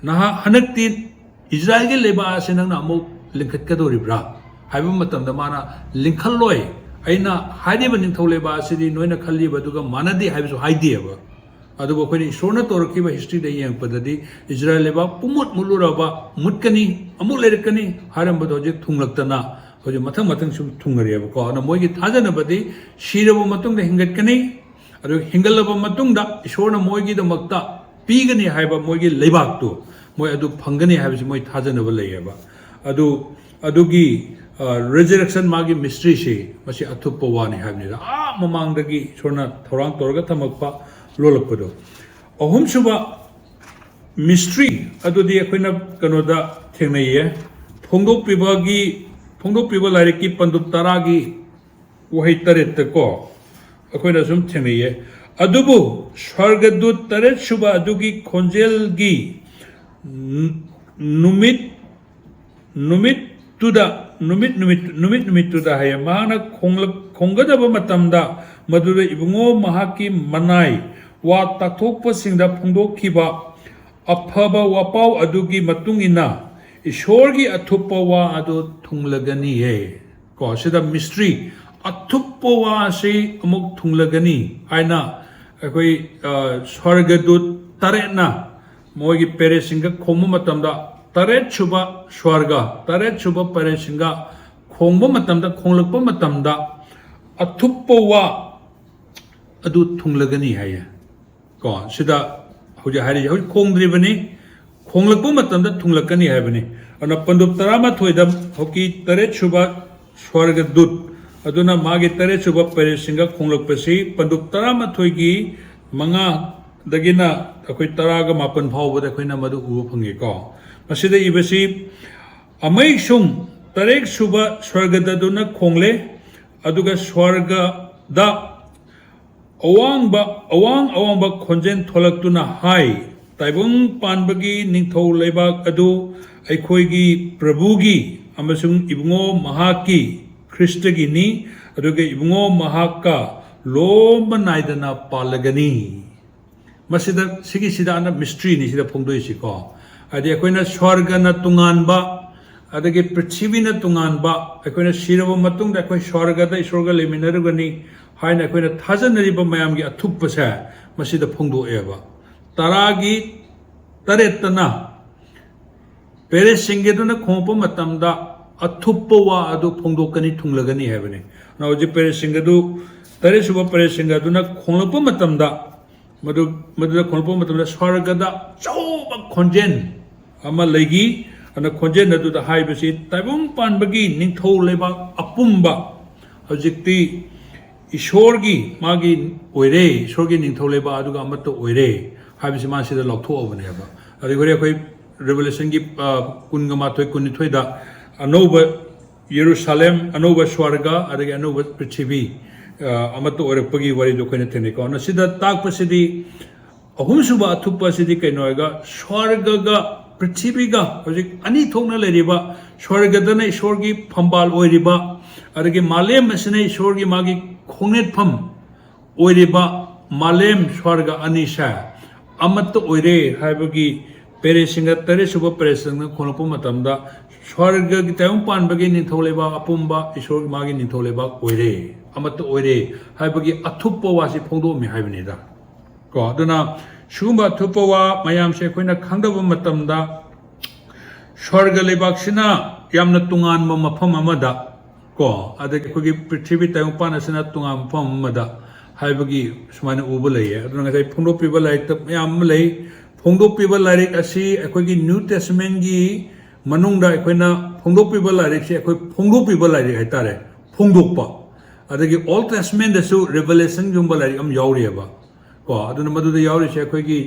"ꯅꯍꯥꯛ ꯍꯟꯗꯛꯇꯤ ꯏꯁꯔꯥꯏꯜꯒꯤ ꯂꯩꯕꯥꯛ ꯑꯁꯤ ꯅꯪꯅ ꯑꯃꯨꯛ ꯂꯤꯡꯈꯠꯀꯗꯧꯔꯤꯕ꯭ꯔꯥ?" ꯍꯥꯏꯕ ꯃꯇꯝꯗ ꯃꯥꯅ, "ꯂꯤꯡꯈꯠꯂꯣꯏ, ꯑꯩꯅ ꯍꯥꯏꯔꯤꯕ ꯅꯤꯡꯊꯧ ꯂꯩꯕꯥꯛ ꯑꯁꯤꯗꯤ ꯅꯣꯏꯅ ꯈꯜꯂꯤꯕ ꯑꯗꯨꯒ ꯃꯥꯟꯅꯗꯦ" ꯍꯥꯏꯕꯁꯨ ꯍꯥꯏꯗꯦꯕ꯫ ꯑꯗꯨꯕꯨ ꯑꯩꯈꯣꯏꯅ ꯏꯁꯣꯔꯅ ꯇꯧꯔꯛꯈꯤꯕ ꯍꯤꯁꯇ꯭ꯔꯤꯗ ꯌꯦꯡꯉꯛꯄꯗꯗꯤ, ꯏꯁꯔꯥꯏꯜ ꯂꯩꯕꯥꯛ ꯄꯨꯝꯃꯨꯠ ꯃꯨꯠꯂꯨꯔꯕ, ꯃꯨꯠꯀꯅꯤ, ꯑꯃꯨꯛ ꯂꯩꯔꯛꯀꯅꯤ ꯍꯥꯏꯔꯝꯕꯗꯣ ꯍꯧꯖꯤꯛ ꯊꯨꯡꯂꯛꯇꯅ, ꯍꯧꯖꯤꯛ ꯃꯊꯪ ꯃꯊꯪ ꯁꯨꯝ ꯊꯨꯡꯅꯔꯦꯕꯀꯣ꯫ ꯑꯗꯨꯅ ꯃꯣꯏꯒꯤ ꯊꯥꯖꯅꯕꯗꯤ ꯁꯤꯔꯕ ꯃꯇꯨꯡꯗ ꯍꯤꯡꯒꯠꯀꯅꯤ, ꯑꯗꯨ ꯍꯤꯡꯒꯠꯂꯕ ꯃꯇꯨꯡꯗ ꯏꯁꯣꯔꯅ ꯃꯣꯏꯒꯤꯗꯃꯛꯇ ꯄꯤꯒꯅꯤ ꯍꯥꯏꯕ ꯃꯣꯏꯒꯤ ꯂꯩꯕꯥꯛꯇꯨ ꯃꯣꯏ ꯑꯗꯨ ꯐꯪꯒꯅꯤ ꯍꯥꯏꯕꯁꯤ ꯃꯣꯏ ꯊꯥꯖꯅꯕ ꯂꯩꯌꯦꯕ꯫ ꯑꯗꯨ, ꯑꯗꯨꯒꯤ, ꯑ, resurrection, ꯃꯥꯒꯤ ꯃꯤꯁꯇ꯭ꯔꯤꯁꯤ ꯃꯁꯤ ꯑꯊꯨꯞꯄ ꯋꯥꯅꯤ ꯍꯥꯏꯕꯅꯤꯗ꯫ ꯑꯥ ꯃꯃꯥꯡꯗꯒꯤ ꯏꯁꯣꯔꯅ ꯊꯧꯔꯥꯡ ꯇꯧꯔꯒ ꯊꯝꯃꯛꯄ, ꯂꯣꯜꯂꯛꯄꯗꯣ꯫ ꯑꯍꯨꯝꯁꯨꯕ ꯃꯤꯁꯇ꯭ꯔꯤ ꯑꯗꯨꯗꯤ ꯑꯩꯈꯣꯏꯅ ꯀꯩꯅꯣꯗ ꯊꯦꯡꯅꯩꯌꯦ, ꯐꯣꯡꯗꯣꯛꯄꯤꯕꯒꯤ, ꯐꯣꯡꯗꯣꯛꯄꯤꯕ ꯂꯥꯏꯔꯤꯛꯀꯤ ꯄꯟꯗꯨꯞ ꯇꯔꯥꯒꯤ ꯋꯥꯍꯩ ꯇꯔꯦꯠꯇꯀꯣ ꯑꯩꯈꯣꯏꯅ ꯁꯨꯝ ꯊꯦꯡꯅꯩꯌꯦ꯫ ꯑꯗꯨꯕꯨ ꯁ꯭ꯋꯔꯒꯗꯨꯠ ꯇꯔꯦꯠꯁꯨꯕ ꯑꯗꯨꯒꯤ ꯈꯣꯟꯖꯦꯜꯒꯤ ꯅꯨ-, ꯅꯨꯃꯤꯠ, ꯅꯨꯃꯤꯠꯇꯨꯗ, ꯅꯨꯃꯤꯠ, ꯅꯨꯃꯤꯠ, ꯅꯨꯃꯤꯠ, ꯅꯨꯃꯤꯠꯇꯨꯗ ꯍꯥꯏꯌꯦ, ꯃꯍꯥꯛꯅ ꯈꯣꯡꯂꯛ-, ꯈꯣꯡꯒꯗꯕ ꯃꯇꯝꯗ, ꯃꯗꯨꯗ ꯏꯕꯨꯡꯉꯣ ꯃꯍꯥꯛꯀꯤ ꯃꯅꯥꯏ ꯋꯥ ꯇꯥꯊꯣꯛꯄꯁꯤꯡꯗ ꯐꯣꯡꯗꯣꯛꯈꯤꯕ ꯑꯐꯕ ꯋꯥꯄꯥꯎ ꯑꯗꯨꯒꯤ ꯃꯇꯨꯡ ꯏꯟꯅ ꯏꯁꯣꯔꯒꯤ ꯑꯊꯨꯞꯄ ꯋꯥ ꯑꯗꯨ ꯊꯨꯡꯂꯒꯅꯤꯌꯦ꯫ ꯀꯣ, ꯁꯤꯗ ꯃꯤꯁꯇ꯭ꯔꯤ ꯑꯊꯨꯞꯄ ꯋꯥ ꯑꯁꯤ ꯑꯃꯨꯛ ꯊꯨꯡꯂꯒꯅꯤ ꯍꯥꯏꯅ ꯑꯩꯈꯣꯏ, ꯑ, ꯁ꯭ꯋꯔꯒꯗꯨꯠ ꯇꯔꯦꯠꯅ ꯃꯣꯏꯒꯤ ꯄꯦꯔꯦꯁꯤꯡꯒ ꯈꯣꯡꯕ ꯃꯇꯝꯗ, ꯇꯔꯦꯠ ꯁꯨꯕ ꯁ꯭ꯋꯔꯒ, ꯇꯔꯦꯠ ꯁꯨꯕ ꯄꯦꯔꯦꯁꯤꯡꯒ ꯈꯣꯡꯕ ꯃꯇꯝꯗ, ꯈꯣꯡꯂꯛꯄ ꯃꯇꯝꯗ ꯑꯊꯨꯞꯄ ꯋꯥ ꯑꯗꯨ ꯊꯨꯡꯂꯒꯅꯤ ꯍꯥꯏꯌꯦ꯫ ꯀꯣ, ꯁꯤꯗ ꯍꯧꯖꯤꯛ ꯍꯥꯏꯔꯤꯁꯦ ꯍꯧꯖꯤꯛ ꯈꯣꯡꯗ꯭ꯔꯤꯕꯅꯤ, ꯈꯣꯡꯂꯛꯄ ꯃꯇꯝꯗ ꯊꯨꯡꯂꯛꯀꯅꯤ ꯍꯥꯏꯕꯅꯤ꯫ ꯑꯗꯨꯅ ꯄꯟꯗꯨꯞ ꯇꯔꯥꯃꯥꯊꯣꯏꯗ ꯍꯧꯀꯤ ꯇꯔꯦꯠ ꯁꯨꯕ ꯁ꯭ꯋꯔꯒ ꯗꯨꯠ ꯑꯗꯨꯅ ꯃꯥꯒꯤ ꯇꯔꯦꯠ ꯁꯨꯕ ꯄꯦꯔꯦꯁꯤꯡꯒ ꯈꯣꯡꯂꯛꯄꯁꯤ ꯄꯟꯗꯨꯞ ꯇꯔꯥꯃꯥꯊꯣꯏꯒꯤ ꯃꯉꯥꯗꯒꯤꯅ ꯑꯩꯈꯣꯏ ꯇꯔꯥꯒ ꯃꯥꯄꯟ ꯐꯥꯎꯕꯗ ꯑꯩꯈꯣꯏꯅ ꯃꯗꯨ ꯎꯕ ꯐꯪꯉꯤꯀꯣ꯫ ꯃꯁꯤꯗ ꯏꯕꯁꯤ ꯑꯃꯩꯁꯨꯡ ꯇꯔꯦꯠ ꯁꯨꯕ ꯁ꯭ꯋꯔꯒꯗꯨꯅ ꯈꯣꯡꯂꯦ, ꯑꯗꯨꯒ ꯁ꯭ꯋꯔꯒꯗ ꯑꯋꯥꯡꯕ, ꯑꯋꯥꯡ ꯑꯋꯥꯡꯕ ꯈꯣꯟꯖꯦꯜ ꯊꯣꯛꯂꯛꯇꯨꯅ ꯍꯥꯏ, "ꯇꯥꯏꯕꯪ ꯄꯥꯟꯕꯒꯤ ꯅꯤꯡꯊꯧ ꯂꯩꯕꯥꯛ ꯑꯗꯨ ꯑꯩꯈꯣꯏꯒꯤ ꯄ꯭ꯔꯚꯨꯒꯤ ꯑꯃꯁꯨꯡ ꯏꯕꯨꯡꯉꯣ ꯃꯍꯥꯛꯀꯤ, ꯈ꯭ꯔꯤꯁꯇꯒꯤꯅꯤ, ꯑꯗꯨꯒ ꯏꯕꯨꯡꯉꯣ ꯃꯍꯥꯛꯀ ꯂꯣꯝꯕ ꯅꯥꯏꯗꯅ ꯄꯥꯜꯂꯒꯅꯤ"꯫ ꯃꯁꯤꯗ, ꯁꯤꯒꯤꯁꯤꯗ ꯑꯅ ꯃꯤꯁꯇ꯭ꯔꯤꯅꯤ ꯁꯤꯗ ꯐꯣꯡꯗꯣꯛꯏꯁꯤꯀꯣ꯫ ꯍꯥꯏꯗꯤ ꯑꯩꯈꯣꯏꯅ ꯁ꯭ꯋꯔꯒꯅ ꯇꯣꯉꯥꯟꯕ, ꯑꯗꯒꯤ ꯄ꯭ꯔꯤꯊꯤꯕꯤꯅ ꯇꯣꯉꯥꯟꯕ, ꯑꯩꯈꯣꯏꯅ ꯁꯤꯔꯕ ꯃꯇꯨꯡꯗ ꯑꯩꯈꯣꯏ ꯁ꯭ꯋꯔꯒꯗ ꯏꯁꯣꯔꯒ ꯂꯩꯃꯤꯟꯅꯔꯒꯅꯤ ꯍꯥꯏꯅ ꯑꯩꯈꯣꯏꯅ ꯊꯥꯖꯅꯔꯤꯕ ꯃꯌꯥꯝꯒꯤ ꯑꯊꯨꯞꯄꯁꯦ ꯃꯁꯤꯗ ꯐꯣꯡꯗꯣꯛꯑꯦꯕ꯫ ꯇꯔꯥꯒꯤ ꯇꯔꯦꯠꯇꯅ ꯄꯦꯔꯦꯁꯤꯡꯒꯤ ꯑꯗꯨꯅ ꯈꯣꯡꯉꯛꯄ ꯃꯇꯝꯗ ꯑꯊꯨꯞꯄ ꯋꯥ ꯑꯗꯨ ꯐꯣꯡꯗꯣꯛꯀꯅꯤ, ꯊꯨꯡꯂꯒꯅꯤ ꯍꯥꯏꯕꯅꯤ꯫ ꯑꯗꯨꯅ ꯍꯧꯖꯤꯛ ꯄꯦꯔꯦꯁꯤꯡ ꯑꯗꯨ, ꯇꯔꯦꯠ ꯁꯨꯕ ꯄꯦꯔꯦꯁꯤꯡ ꯑꯗꯨꯅ ꯈꯣꯡꯂꯛꯄ ꯃꯇꯝꯗ, ꯃꯗꯨ, ꯃꯗꯨꯗ ꯈꯣꯡꯂꯛꯄ ꯃꯇꯝꯗ ꯁ꯭ꯋꯔꯒꯗ ꯑꯆꯧꯕ ꯈꯣꯟꯖꯦꯜ ꯑꯃ ꯂꯩꯈꯤ꯫ ꯑꯗꯨꯅ ꯈꯣꯟꯖꯦꯜ ꯑꯗꯨꯗ ꯍꯥꯏꯕꯁꯤ ꯇꯥꯏꯕꯪ ꯄꯥꯟꯕꯒꯤ ꯅꯤꯡꯊꯧ ꯂꯩꯕꯥꯛ ꯑꯄꯨꯝꯕ ꯍꯧꯖꯤꯛꯇꯤ ꯏꯁꯣꯔꯒꯤ ꯃꯥꯒꯤ ꯑꯣꯏꯔꯦ, ꯏꯁꯣꯔꯒꯤ ꯅꯤꯡꯊꯧ ꯂꯩꯕꯥꯛ ꯑꯗꯨꯒ ꯑꯃꯠꯇ ꯑꯣꯏꯔꯦ ꯍꯥꯏꯕꯁꯤ ꯃꯥ ꯁꯤꯗ ꯂꯥꯎꯊꯣꯛꯑꯕꯅꯦꯕ꯫ ꯑꯗꯨꯗꯒꯤ ꯍꯣꯔꯦꯟ ꯑꯩꯈꯣꯏ ꯔꯤꯚꯦꯂꯦꯁꯟꯒꯤ, ꯑ, ꯀꯨꯟꯒ ꯃꯥꯊꯣꯏ, ꯀꯨꯟꯅꯤꯊꯣꯏꯗ ꯑꯅꯧꯕ ꯌꯦꯔꯨꯁꯥꯂꯦꯝ, ꯑꯅꯧꯕ ꯁ꯭ꯋꯔꯒ, ꯑꯗꯒꯤ ꯑꯅꯧꯕ ꯄ꯭ꯔꯤꯊꯤꯕꯤ, ꯑ, ꯑꯃꯠꯇ ꯑꯣꯏꯔꯛꯄꯒꯤ ꯋꯥꯔꯤꯗꯣ ꯑꯩꯈꯣꯏꯅ ꯊꯦꯡꯅꯩꯀꯣ꯫ ꯑꯗꯨꯅ ꯁꯤꯗ ꯇꯥꯛꯄꯁꯤꯗꯤ ꯑꯍꯨꯝꯁꯨꯕ ꯑꯊꯨꯞꯄ ꯑꯁꯤꯗꯤ ꯀꯩꯅꯣ ꯍꯥꯏꯔꯒ, ꯁ꯭ꯋꯔꯒꯒ ꯄ꯭ꯔꯤꯊꯤꯕꯤꯒ ꯍꯧꯖꯤꯛ ꯑꯅꯤ ꯊꯣꯛꯅ ꯂꯩꯔꯤꯕ, ꯁ꯭ꯋꯔꯒꯗꯅ ꯏꯁꯣꯔꯒꯤ ꯐꯝꯕꯥꯜ ꯑꯣꯏꯔꯤꯕ, ꯑꯗꯒꯤ ꯃꯥꯂꯦꯝ ꯑꯁꯤꯅ ꯏꯁꯣꯔꯒꯤ ꯃꯥꯒꯤ ꯈꯣꯡꯅꯦꯠꯐꯝ ꯑꯣꯏꯔꯤꯕ ꯃꯥꯂꯦꯝ ꯁ꯭ꯋꯔꯒ ꯑꯅꯤꯁꯦ ꯑꯃꯠꯇ ꯑꯣꯏꯔꯦ ꯍꯥꯏꯕꯒꯤ ꯄꯦꯔꯤꯁꯁꯤꯡꯒ ꯇꯔꯦꯠ ꯁꯨꯕ ꯄꯦꯔꯤꯁꯁꯤꯡꯅ ꯈꯣꯡꯂꯛꯄ ꯃꯇꯝꯗ ꯁ꯭ꯋꯔꯒꯒꯤ ꯇꯥꯏꯕꯪꯄꯥꯟꯕꯒꯤ ꯅꯤꯡꯊꯧ ꯂꯩꯕꯥꯛ ꯑꯄꯨꯝꯕ ꯏꯁꯣꯔ ꯃꯥꯒꯤ ꯅꯤꯡꯊꯧ ꯂꯩꯕꯥꯛ ꯑꯣꯏꯔꯦ, ꯑꯃꯠꯇ ꯑꯣꯏꯔꯦ ꯍꯥꯏꯕꯒꯤ ꯑꯊꯨꯞꯄ ꯋꯥꯁꯤ ꯐꯣꯡꯗꯣꯛꯑꯝꯃꯤ ꯍꯥꯏꯕꯅꯤꯗ꯫ ꯀꯣ, ꯑꯗꯨꯅ ꯁꯤꯒꯨꯝꯕ ꯑꯊꯨꯞꯄ ꯋꯥ ꯃꯌꯥꯝꯁꯦ ꯑꯩꯈꯣꯏꯅ ꯈꯪꯗꯕ ꯃꯇꯝꯗ ꯁ꯭ꯋꯔꯒ ꯂꯩꯕꯥꯛꯁꯤꯅ ꯌꯥꯝꯅ ꯇꯣꯉꯥꯟꯕ ꯃꯐꯝ ꯑꯃꯗ, ꯀꯣ, ꯑꯗꯒꯤ ꯑꯩꯈꯣꯏꯒꯤ ꯄ꯭ꯔꯤꯊꯤꯕꯤ ꯇꯥꯏꯕꯪꯄꯥꯟ ꯑꯁꯤꯅ ꯇꯣꯉꯥꯟꯕ ꯃꯐꯝ ꯑꯃꯗ ꯍꯥꯏꯕꯒꯤ ꯁꯨꯃꯥꯏꯅ ꯎꯕ ꯂꯩꯌꯦ꯫ ꯑꯗꯨꯅ ꯉꯁꯥꯏ ꯐꯣꯡꯗꯣꯛꯄꯤꯕ ꯂꯥꯏꯔꯤꯛꯇ ꯃꯌꯥꯝ ꯑꯃ ꯂꯩ꯫ ꯐꯣꯡꯗꯣꯛꯄꯤꯕ ꯂꯥꯏꯔꯤꯛ ꯑꯁꯤ ꯑꯩꯈꯣꯏꯒꯤ ꯅ꯭ꯌꯨ ꯇꯦꯁꯃꯦꯟꯒꯤ ꯃꯅꯨꯡꯗ ꯑꯩꯈꯣꯏꯅ ꯐꯣꯡꯗꯣꯛꯄꯤꯕ ꯂꯥꯏꯔꯤꯛꯁꯦ ꯑꯩꯈꯣꯏ ꯐꯣꯡꯗꯣꯛꯄꯤꯕ ꯂꯥꯏꯔꯤꯛ ꯍꯥꯏꯇꯥꯔꯦ, ꯐꯣꯡꯗꯣꯛꯄ꯫ ꯑꯗꯒꯤ ꯑꯣꯜ ꯇꯦꯁꯃꯦꯟꯗꯁꯨ ꯔꯤꯚꯦꯂꯦꯁꯟꯒꯨꯝꯕ ꯂꯥꯏꯔꯤꯛ ꯑꯃ ꯌꯥꯎꯔꯤꯑꯕ꯫ ꯀꯣ, ꯑꯗꯨꯅ ꯃꯗꯨꯗ ꯌꯥꯎꯔꯤꯁꯦ ꯑꯩꯈꯣꯏꯒꯤ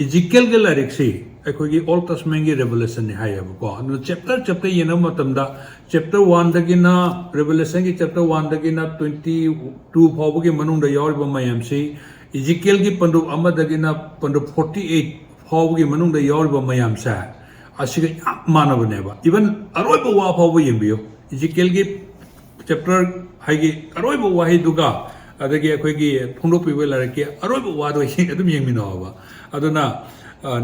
ꯏꯖꯤꯀꯦꯜꯒꯤ ꯂꯥꯏꯔꯤꯛꯁꯤ ꯑꯩꯈꯣꯏꯒꯤ ꯑꯣꯜ ꯇꯦꯁꯃꯦꯟꯒꯤ ꯔꯤꯚꯦꯂꯦꯁꯟꯅꯤ ꯍꯥꯏꯌꯦꯕꯀꯣ꯫ ꯑꯗꯨꯅ ꯆꯦꯞꯇꯔ ꯆꯦꯞꯇꯔ ꯌꯦꯡꯅꯕ ꯃꯇꯝꯗ ꯆꯦꯞꯇꯔ ꯋꯥꯟꯗꯒꯤꯅ, ꯔꯤꯚꯦꯂꯦꯁꯟꯒꯤ ꯆꯦꯞꯇꯔ ꯋꯥꯟꯗꯒꯤꯅ ꯇ꯭ꯋꯦꯟꯇꯤ ꯇꯨ ꯐꯥꯎꯕꯒꯤ ꯃꯅꯨꯡꯗ ꯌꯥꯎꯔꯤꯕ ꯃꯌꯥꯝꯁꯤ, ꯏꯖꯤꯀꯦꯜꯒꯤ ꯄꯟꯗꯨꯞ ꯑꯃꯗꯒꯤꯅ ꯄꯟꯗꯨꯞ ꯐꯣꯔꯇꯤ ꯑꯩꯠ ꯐꯥꯎꯕꯒꯤ ꯃꯅꯨꯡꯗ ꯌꯥꯎꯔꯤꯕ ꯃꯌꯥꯝꯁꯦ ꯑꯁꯤꯒ ꯌꯥꯝ ꯃꯥꯟꯅꯕꯅꯦꯕ꯫ ꯏꯚꯟ ꯑꯔꯣꯏꯕ ꯋꯥ ꯐꯥꯎꯕ ꯌꯦꯡꯕꯤꯌꯨ, ꯏꯖꯤꯀꯦꯜꯒꯤ ꯆꯦꯞꯇꯔ ꯍꯥꯏꯒꯤ ꯑꯔꯣꯏꯕ ꯋꯥꯍꯩꯗꯨꯒ ꯑꯗꯒꯤ ꯑꯩꯈꯣꯏꯒꯤ ꯐꯣꯡꯗꯣꯛꯄꯤꯕ ꯂꯥꯏꯔꯤꯛꯀꯤ ꯑꯔꯣꯏꯕ ꯋꯥꯗꯣ ꯑꯗꯨꯝ ꯌꯦꯡꯃꯤꯟꯅꯧꯕ꯫ ꯑꯗꯨꯅ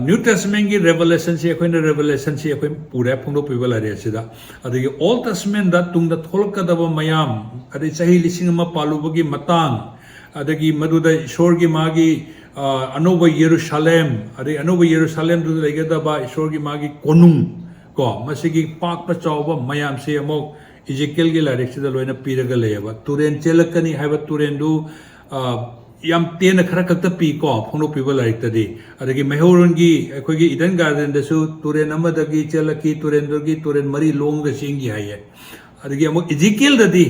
ꯅ꯭ꯌꯨ ꯇꯦꯁꯃꯦꯟꯒꯤ ꯔꯦꯚꯦꯂꯦꯁꯟꯁꯤ ꯑꯩꯈꯣꯏꯅ, ꯔꯦꯚꯦꯂꯦꯁꯟꯁꯤ ꯑꯩꯈꯣꯏ ꯄꯨꯔꯦ ꯐꯣꯡꯗꯣꯛꯄꯤꯕ ꯂꯥꯏꯔꯤꯛ ꯑꯁꯤꯗ꯫ ꯑꯗꯒꯤ ꯑꯣꯜ ꯇꯦꯁꯃꯦꯟꯗ ꯇꯨꯡꯗ ꯊꯣꯛꯂꯛꯀꯗꯕ ꯃꯌꯥꯝ, ꯑꯗꯩ ꯆꯍꯤ ꯂꯤꯁꯤꯡ ꯑꯃ ꯄꯥꯜꯂꯨꯕꯒꯤ ꯃꯇꯥꯡ, ꯑꯗꯒꯤ ꯃꯗꯨꯗ ꯏꯁꯣꯔꯒꯤ ꯃꯥꯒꯤ ꯑ, ꯑꯅꯧꯕ ꯌꯦꯔꯨꯁꯥꯂꯦꯝ, ꯑꯗꯩ ꯑꯅꯧꯕ ꯌꯦꯔꯨꯁꯥꯂꯦꯝꯗꯨꯗ ꯂꯩꯒꯗꯕ ꯏꯁꯣꯔꯒꯤ ꯃꯥꯒꯤ ꯀꯣꯅꯨꯡ, ꯀꯣ, ꯃꯁꯤꯒꯤ ꯄꯥꯛꯄ ꯆꯥꯎꯕ ꯃꯌꯥꯝꯁꯦ ꯑꯃꯨꯛ ꯏꯖꯤꯀꯦꯜꯒꯤ ꯂꯥꯏꯔꯤꯛꯁꯤꯗ ꯂꯣꯏꯅ ꯄꯤꯔꯒ ꯂꯩꯌꯦꯕ꯫ ꯇꯨꯔꯦꯟ ꯆꯦꯜꯂꯛꯀꯅꯤ ꯍꯥꯏꯕ ꯇꯨꯔꯦꯟꯗꯨ, ꯑ, ꯌꯥꯝ ꯇꯦꯟꯅ ꯈꯔ ꯈꯛꯇ ꯄꯤ ꯀꯣ, ꯐꯣꯡꯗꯣꯛꯄꯤꯕ ꯂꯥꯏꯔꯤꯛꯇꯗꯤ꯫ ꯑꯗꯒꯤ ꯃꯩꯍꯧꯔꯣꯟꯒꯤ ꯑꯩꯈꯣꯏꯒꯤ ꯏꯗꯟ ꯒꯥꯔꯗꯦꯟꯗꯁꯨ ꯇꯨꯔꯦꯟ ꯑꯃꯗꯒꯤ ꯆꯦꯜꯂꯛꯈꯤ, ꯇꯨꯔꯦꯟꯗꯨꯒꯤ ꯇꯨꯔꯦꯟ ꯃꯔꯤ ꯂꯣꯡꯉꯒ ꯆꯦꯟꯈꯤ ꯍꯥꯏꯌꯦ꯫ ꯑꯗꯒꯤ ꯑꯃꯨꯛ ꯏꯖꯤꯀꯦꯜꯗꯗꯤ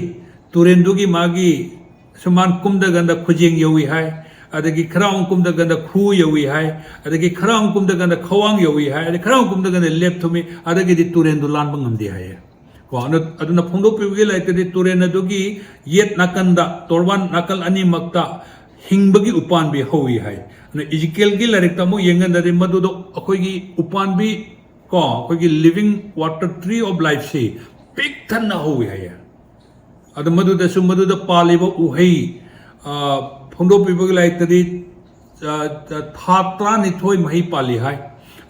ꯇꯨꯔꯦꯟꯗꯨꯒꯤ ꯃꯥꯒꯤ ꯁꯨꯃꯥꯟ ꯀꯨꯝꯗꯒꯟꯗ ꯈꯨꯖꯦꯡ ꯌꯧꯏ ꯍꯥꯏ, ꯑꯗꯒꯤ ꯈꯔ ꯑꯃꯨꯛ ꯀꯨꯝꯗꯒꯟꯗ ꯈꯨ ꯌꯧꯏ ꯍꯥꯏ, ꯑꯗꯒꯤ ꯈꯔ ꯑꯃꯨꯛ ꯀꯨꯝꯗꯒꯟꯗ ꯈ꯭ꯋꯥꯡ ꯌꯧꯏ ꯍꯥꯏ, ꯑꯗꯒꯤ ꯈꯔ ꯑꯃꯨꯛ ꯀꯨꯝꯗꯒꯟꯗ ꯂꯦꯞ ꯊꯨꯝꯃꯤ, ꯑꯗꯒꯤꯗꯤ ꯇꯨꯔꯦꯟꯗꯨ ꯂꯥꯟꯕ ꯉꯝꯗꯦ ꯍꯥꯏꯌꯦ꯫ ꯀꯣ, ꯑꯗꯨ-, ꯑꯗꯨꯅ ꯐꯣꯡꯗꯣꯛꯄꯤꯕꯒꯤ ꯂꯥꯏꯔꯤꯛꯇꯗꯤ ꯇꯨꯔꯦꯟ ꯑꯗꯨꯒꯤ ꯌꯦꯠ ꯅꯥꯀꯟꯗ, ꯇꯣꯔꯕꯥꯟ ꯅꯥꯀꯜ ꯑꯅꯤꯃꯛꯇ ꯍꯤꯡꯕꯒꯤ ꯎꯄꯥꯟꯕꯤ ꯍꯧꯏ ꯍꯥꯏ꯫ ꯑꯗꯨꯅ ꯏꯖꯤꯀꯦꯜꯒꯤ ꯂꯥꯏꯔꯤꯛꯇ ꯑꯃꯨꯛ ꯌꯦꯡꯀꯥꯟꯗꯗꯤ ꯃꯗꯨꯗ ꯑꯩꯈꯣꯏꯒꯤ ꯎꯄꯥꯟꯕꯤ, ꯀꯣ, ꯑꯩꯈꯣꯏꯒꯤ living water, tree of lifeꯁꯤ ꯄꯤꯛ ꯊꯟꯅ ꯍꯧꯏ ꯍꯥꯏꯌꯦ꯫ ꯑꯗꯨ ꯃꯗꯨꯗꯁꯨ ꯃꯗꯨꯗ ꯄꯥꯜꯂꯤꯕ ꯎꯍꯩ, ꯑ, ꯐꯣꯡꯗꯣꯛꯄꯤꯕꯒꯤ ꯂꯥꯏꯔꯤꯛꯇꯗꯤ, ꯑ, ꯊꯥ ꯇꯔꯥꯅꯤꯊꯣꯏ ꯃꯍꯩ ꯄꯥꯜꯂꯤ ꯍꯥꯏ꯫